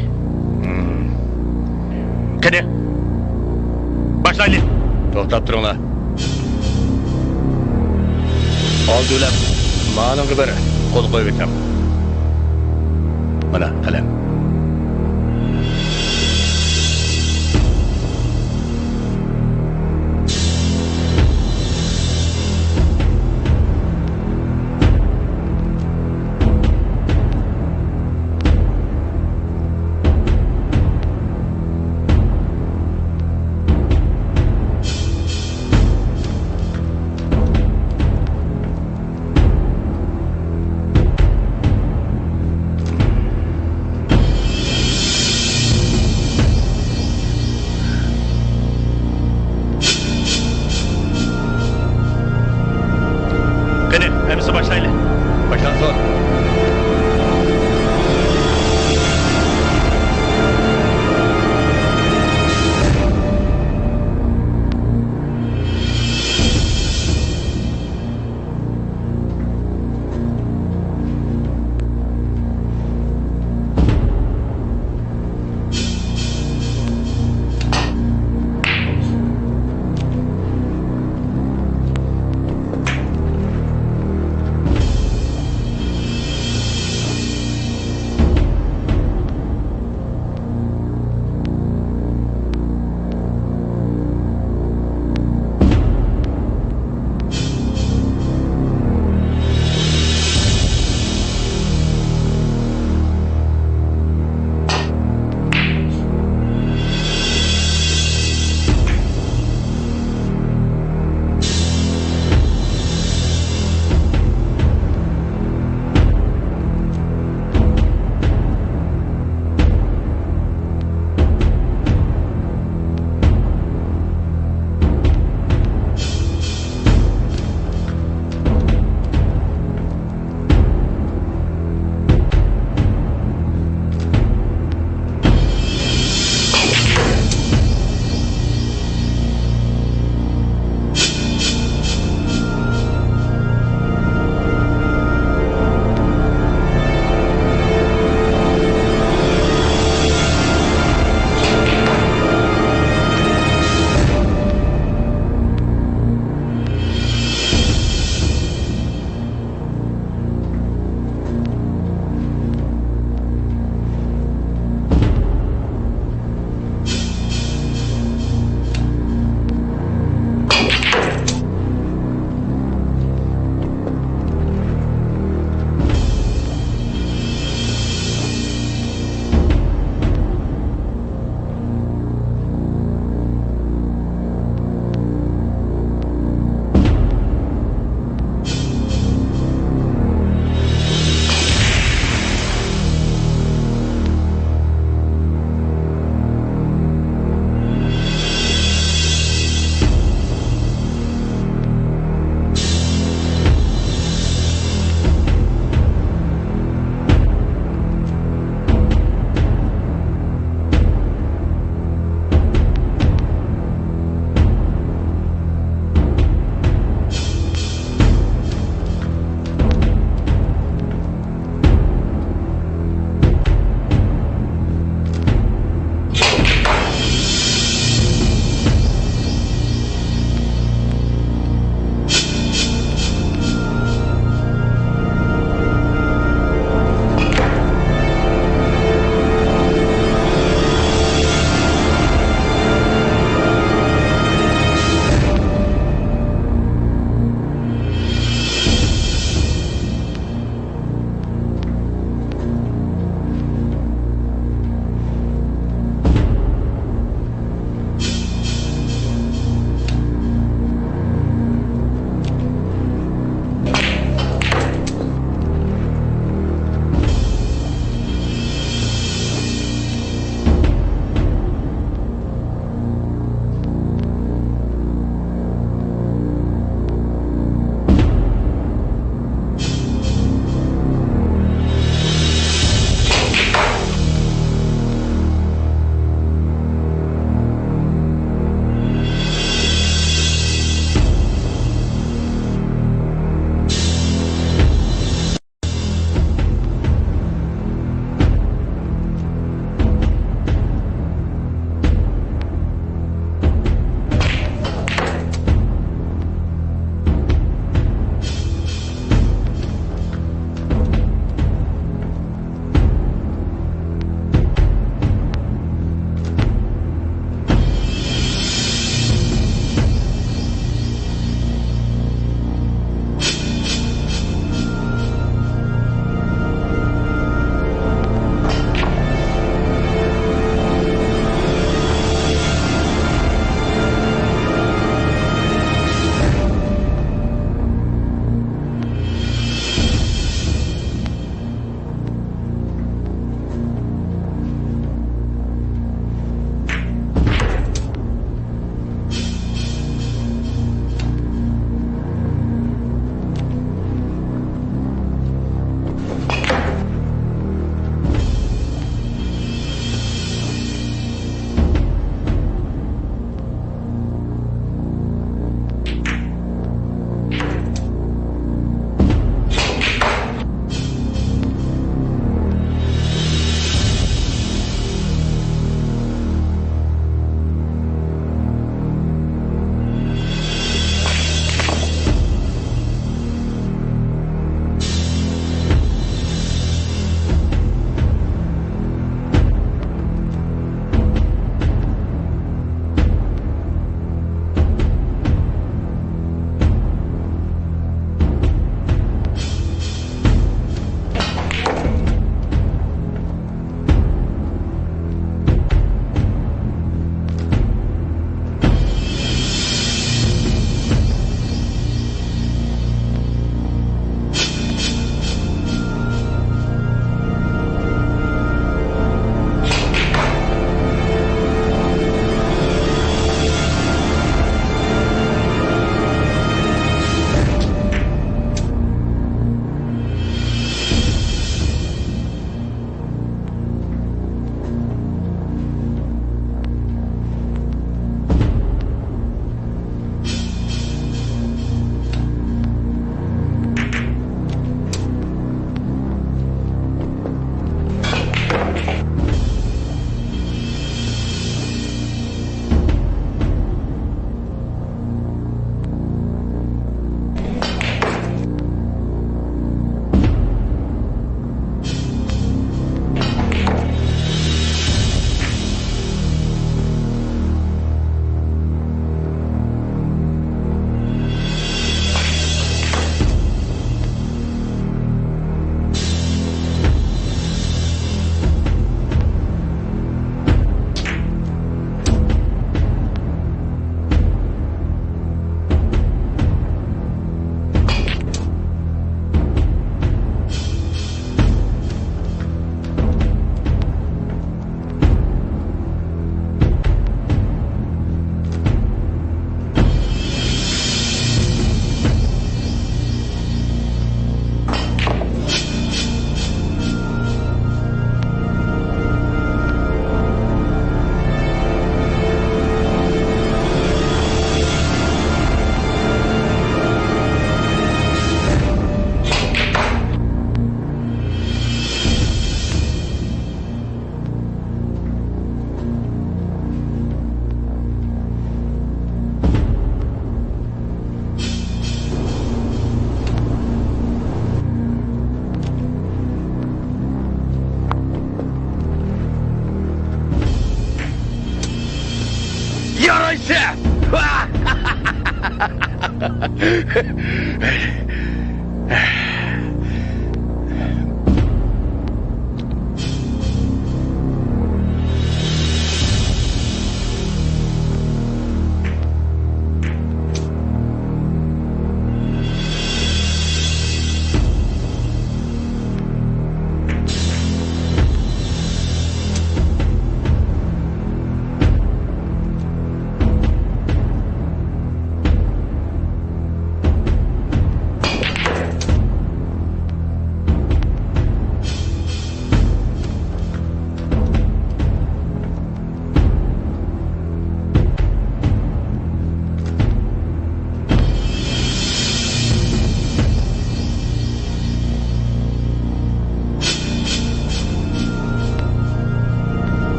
قېنى، باشلايلى. توختاپ تۇرۇڭلار. ئالدى بىلەن مانىڭغا بىر قول قويۇۋېتىڭ. مانا، قەلەم.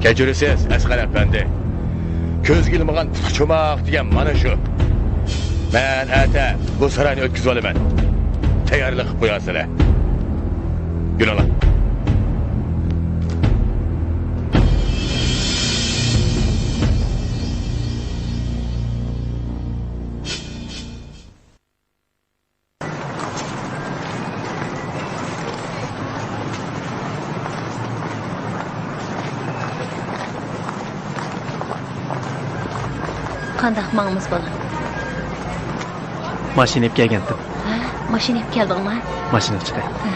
كەچۈرىسىز، ئەسقەر ئەپەندى. كۆزگە ئىلمىغان پۇتقا چوماق دېگەن مانا شۇ. مەن ئەتە بۇ ساراينى ئۆتكۈزۈۋالىمەن. تەييارلىق قىلىپ قويارسىلەر. يۈرۈڭلار. قانداق ماڭىمىز، بالام؟ ماشىنا ئېلىپ كەلگەنتىم. ھە؟ ماشىنا ئېلىپ كەلدىڭما؟ ماشىنىغا چىقاي. ھە.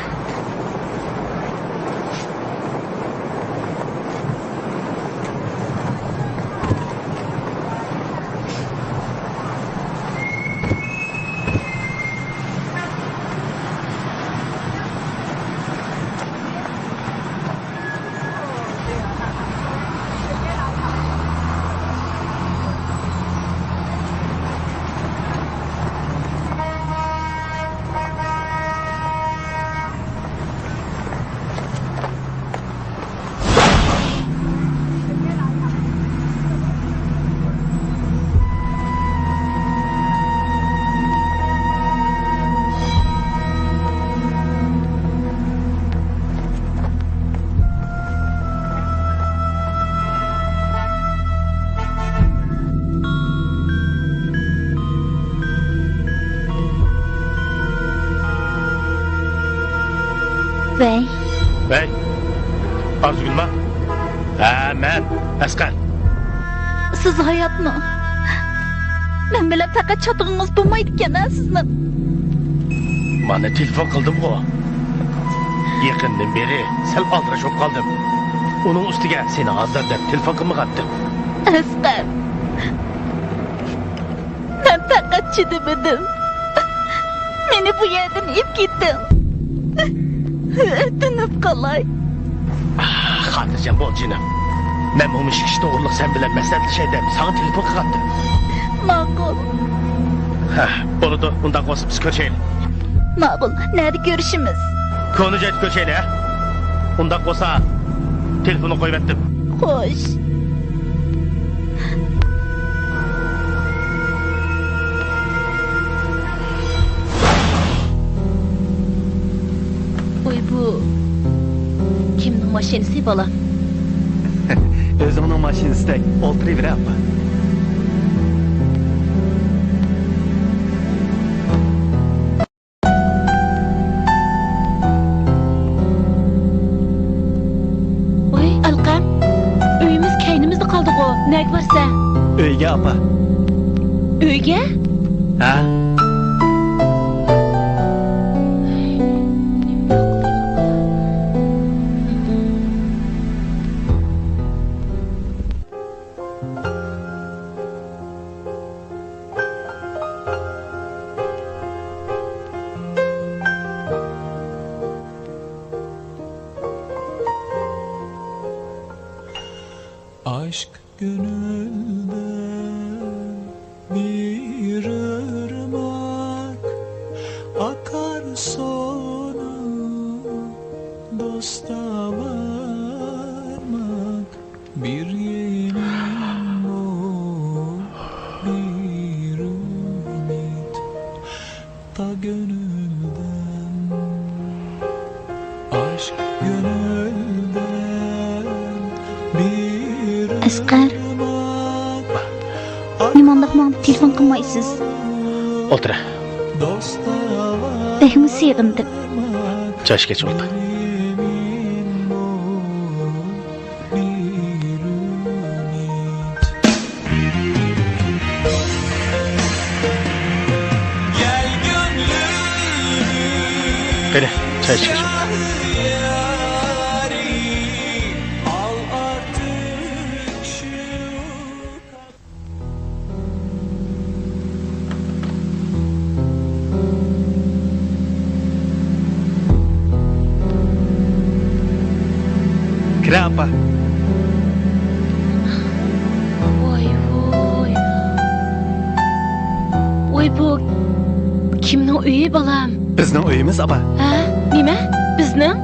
ۋەي. ۋەي. ئارزۇگۈلما؟ ھە، مەن، ئەسقەر. سىز ھاياتمۇ؟ مەن بىلەن پەقەت چاتىقىڭىز بولمايدىكەن-ھە سىزنىڭ. مانا تېلېفون قىلدىمغۇ. يېقىندىن بېرى سەل ئالدىراش بولۇپ قالدىم. ئۇنىڭ ئۈستىگە سېنى ئازدۇر دەپ تېلېفون قىلمىغانتىم. ئەسقەر. مەن پەقەت چىدىمىدىم. مېنى بۇ يەردىن ئېلىپ كېتىڭ. ئۆتۈنۈپ قالاي. خاتىرجەم بول، جېنىم. مەن مۇشۇ ئىش توغرىلىق سەن بىلەن مەسلىھەتلىشەي دەپ ساڭا تېلېفون قىلغانتىم. ماقۇل. ھە، بولىدۇ. ئۇنداق بولسا بىز كۆرۈشەيلى. ماقۇل. نەدە كۆرۈشىمىز؟ كونا جايدا كۆرۈشەيلى، ھە؟ ئۇنداق بولسا، تېلېفوننى قويۇۋەتتىم. خوش. ۋوي، بۇ كىمنىڭ ماشىنىسى، بالام؟ ئۆزۈڭنىڭ ماشىنىسىدەك ئولتۇرۇۋېرە، ئاپا. يا ئاپا. ئۆيگە؟ ھە. ئاشىق كۆڭۈلدە بىر ئىرماق ئاقار سۇنى دوستقا بەرمەك. بىر يېرىڭ بول، بىر ئۈمىد. تا گۆنۈلدەن، ئاشىق گۆنۈلدەن بىر ئەسقەر، نېمانداق ماڭا تېلېفون قىلمايسىز؟ ئولتۇرە. بەكمۇ سېغىندىم. چاي ئىچكەچ ئولتۇر. قېنى، چاي ئىچكەچ. كىرە، ئاپا. ۋاي، ۋاي. ۋاي، بۇ كىمنىڭ ئۆيى، بالام؟ بىزنىڭ ئۆيىمىز، ئاپا. ھە؟ نېمە؟ بىزنىڭ؟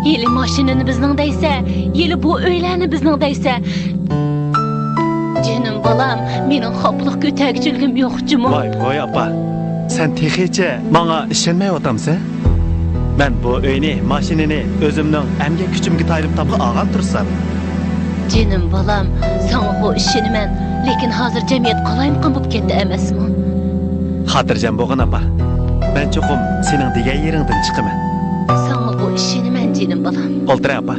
ھېلى ماشىنىنى بىزنىڭ دەيسە، ھېلى بۇ ئۆيلەرنى بىزنىڭ دەيسە. جېنىم بالام، مېنىڭ خاپىلىق كۆتەرگۈچىلىكىم يوق جۇمۇ. ۋاي، ۋاي ئاپا، سەن تېخىچە ماڭا ئىشەنمەيۋاتامسەن؟ مەن بۇ ئۆينى، ماشىنىنى ئۆزۈمنىڭ ئەمگەك كۈچۈمگە تايىنىپ تاپقا ئالغان تۇرسام. جېنىم بالام، ساڭىغۇ ئىشىنىمەن، لېكىن ھازىر جەمئىيەت قالايمىقان بولۇپ كەتتى ئەمەسمۇ؟ خاتىرجەم بولغىن ئاپا، مەن چوقۇم سېنىڭ دېگەن يېرىڭدىن چىقىمەن. ساڭىغۇ ئىشىنىمەن جېنىم بالام. ئولتۇرە ئاپا.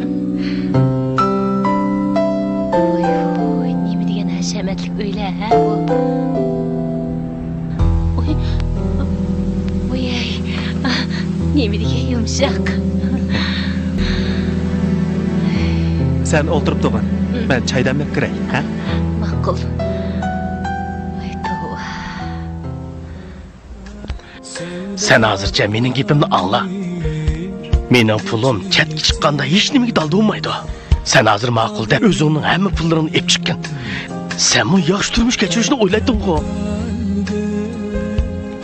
ۋوي، ۋوي، نېمە دېگەن ھەشەمەتلىك ئۆيلەر، ھە، بۇ؟ ۋوي، ۋوي، ئەي، ئا، نېمە دېگەن يۇمشاق. سەن ئولتۇرۇپ تۇرغىن، مەن چاي دەملەپ كىرەي، ھە؟ ماقۇل. ۋاي، توۋا. سەن ھازىرچە مېنىڭ گېپىمنى ئاڭلا. مېنىڭ پۇلۇم چەتكە چىققاندا ھېچنېمىگە دالدا بولمايدۇ. سەن ھازىر ماقۇل دەپ ئۆزۈڭنىڭ ھەممە پۇللىرىڭنى ئېلىپ چىققىن. سەنمۇ ياخشى تۇرمۇش كەچۈرۈشنى ئويلايتتىڭغۇ؟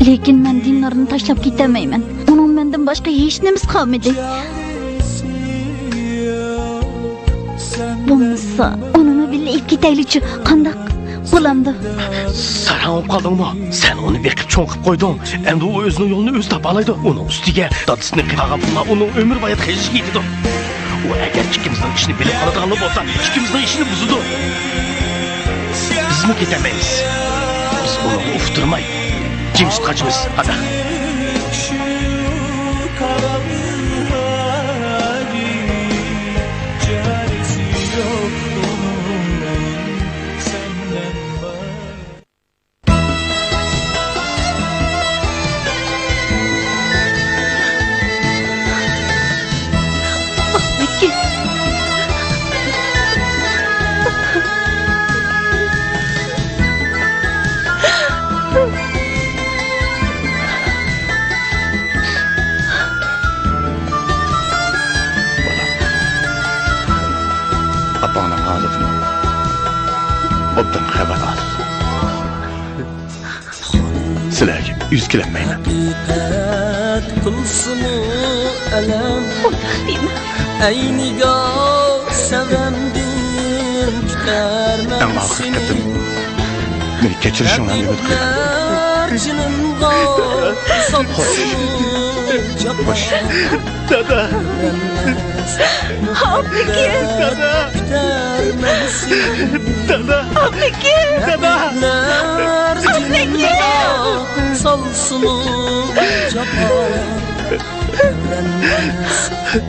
لېكىن مەن دىنارنى تاشلاپ كېتەلمەيمەن. ئۇنىڭ مەندىن باشقا ھېچنېمىسى قالمىدى. بولمىسا، ئۇنىمۇ بىللە ئېلىپ كېتەيلىچۇ، قانداق؟ بولامدۇ؟ ساراڭ بولۇپ قالدىڭمۇ؟ سەن ئۇنى بېقىپ چوڭ قىلىپ قويدۇڭ. ئەمدى ئۇ ئۆزىنىڭ يولىنى ئۆزى تاپالايدۇ. ئۇنىڭ ئۈستىگە دادىسىنى قىلغان پۇللار ئۇنىڭ ئۆمۈر بايا خەجلىشىگە كېتىدۇ. ئۇ ئەگەر ئىككىمىزنىڭ ئىشىنى بىلىپ قالىدىغانلا بولسا، ئىككىمىزنىڭ ئىشىنى بۇزىدۇ. بىزمۇ كېتەلمەيمىز. بىز ئۇنىڭغا ئۇقتۇرماي جىمجىت قاچىمىز. قانداق؟ بالام، ئاپاڭنىڭ ھالىتىنى ئوبدان خەۋەر ئال. سىلەرگە يۈز كېلەلمەيمەن. ھەقىقەت قىلسىمۇ ئەلەم. ئۇنداق دېمە. ئەي نىگار، سەۋەندىن كۈتەرمەن سېنى. ئەڭ ئاخىرقى قېتىم مېنى كەچۈرۈشۈڭلارنى ئۈمىد قىلىمەن. جېنىمغا سالسىمۇ جاپا. خوش. دادا. ئابلىكىم. دادا. دادا. ئابلىكىم. دادا. ئابلىكىم. سالسىمۇ جاپا.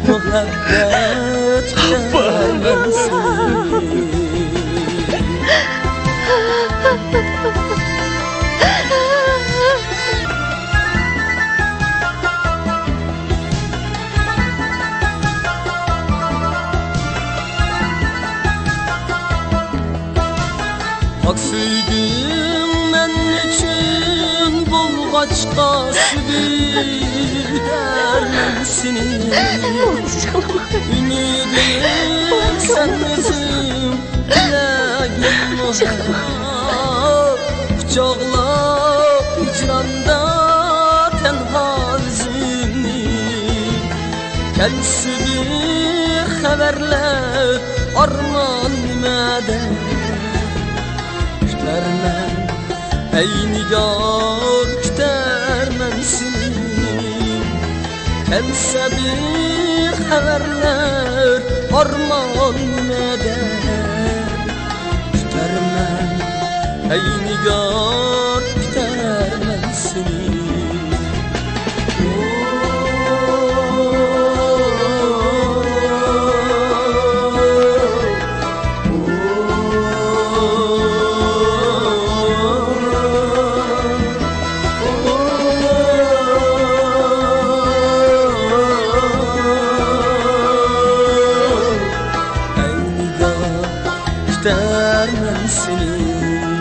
مۇھەببەت بەرمەن سېنى. ئاچقا سۈيى دەرمەن سېنى. ئۈمىدىم سەن ئۆزۈڭ، تىلەگىم مۇھەببەت. قۇچاقلاپ ھىجراندا تەنھا ئۆزۈمنى. كەلسە بىر خەۋەرلەر، ئارمان نېمەدە؟ كۈتەرمەن، ئەي نىگار، كۈتەرمەن سېنى. كەلسە بىر خەۋەرلەر، ئارمان نېمەدە؟ كۈتەرمەن، ئەي نىگار، كۈتەرمەن سېنى. ئەي نىگار، كۈتەرمەن سېنى.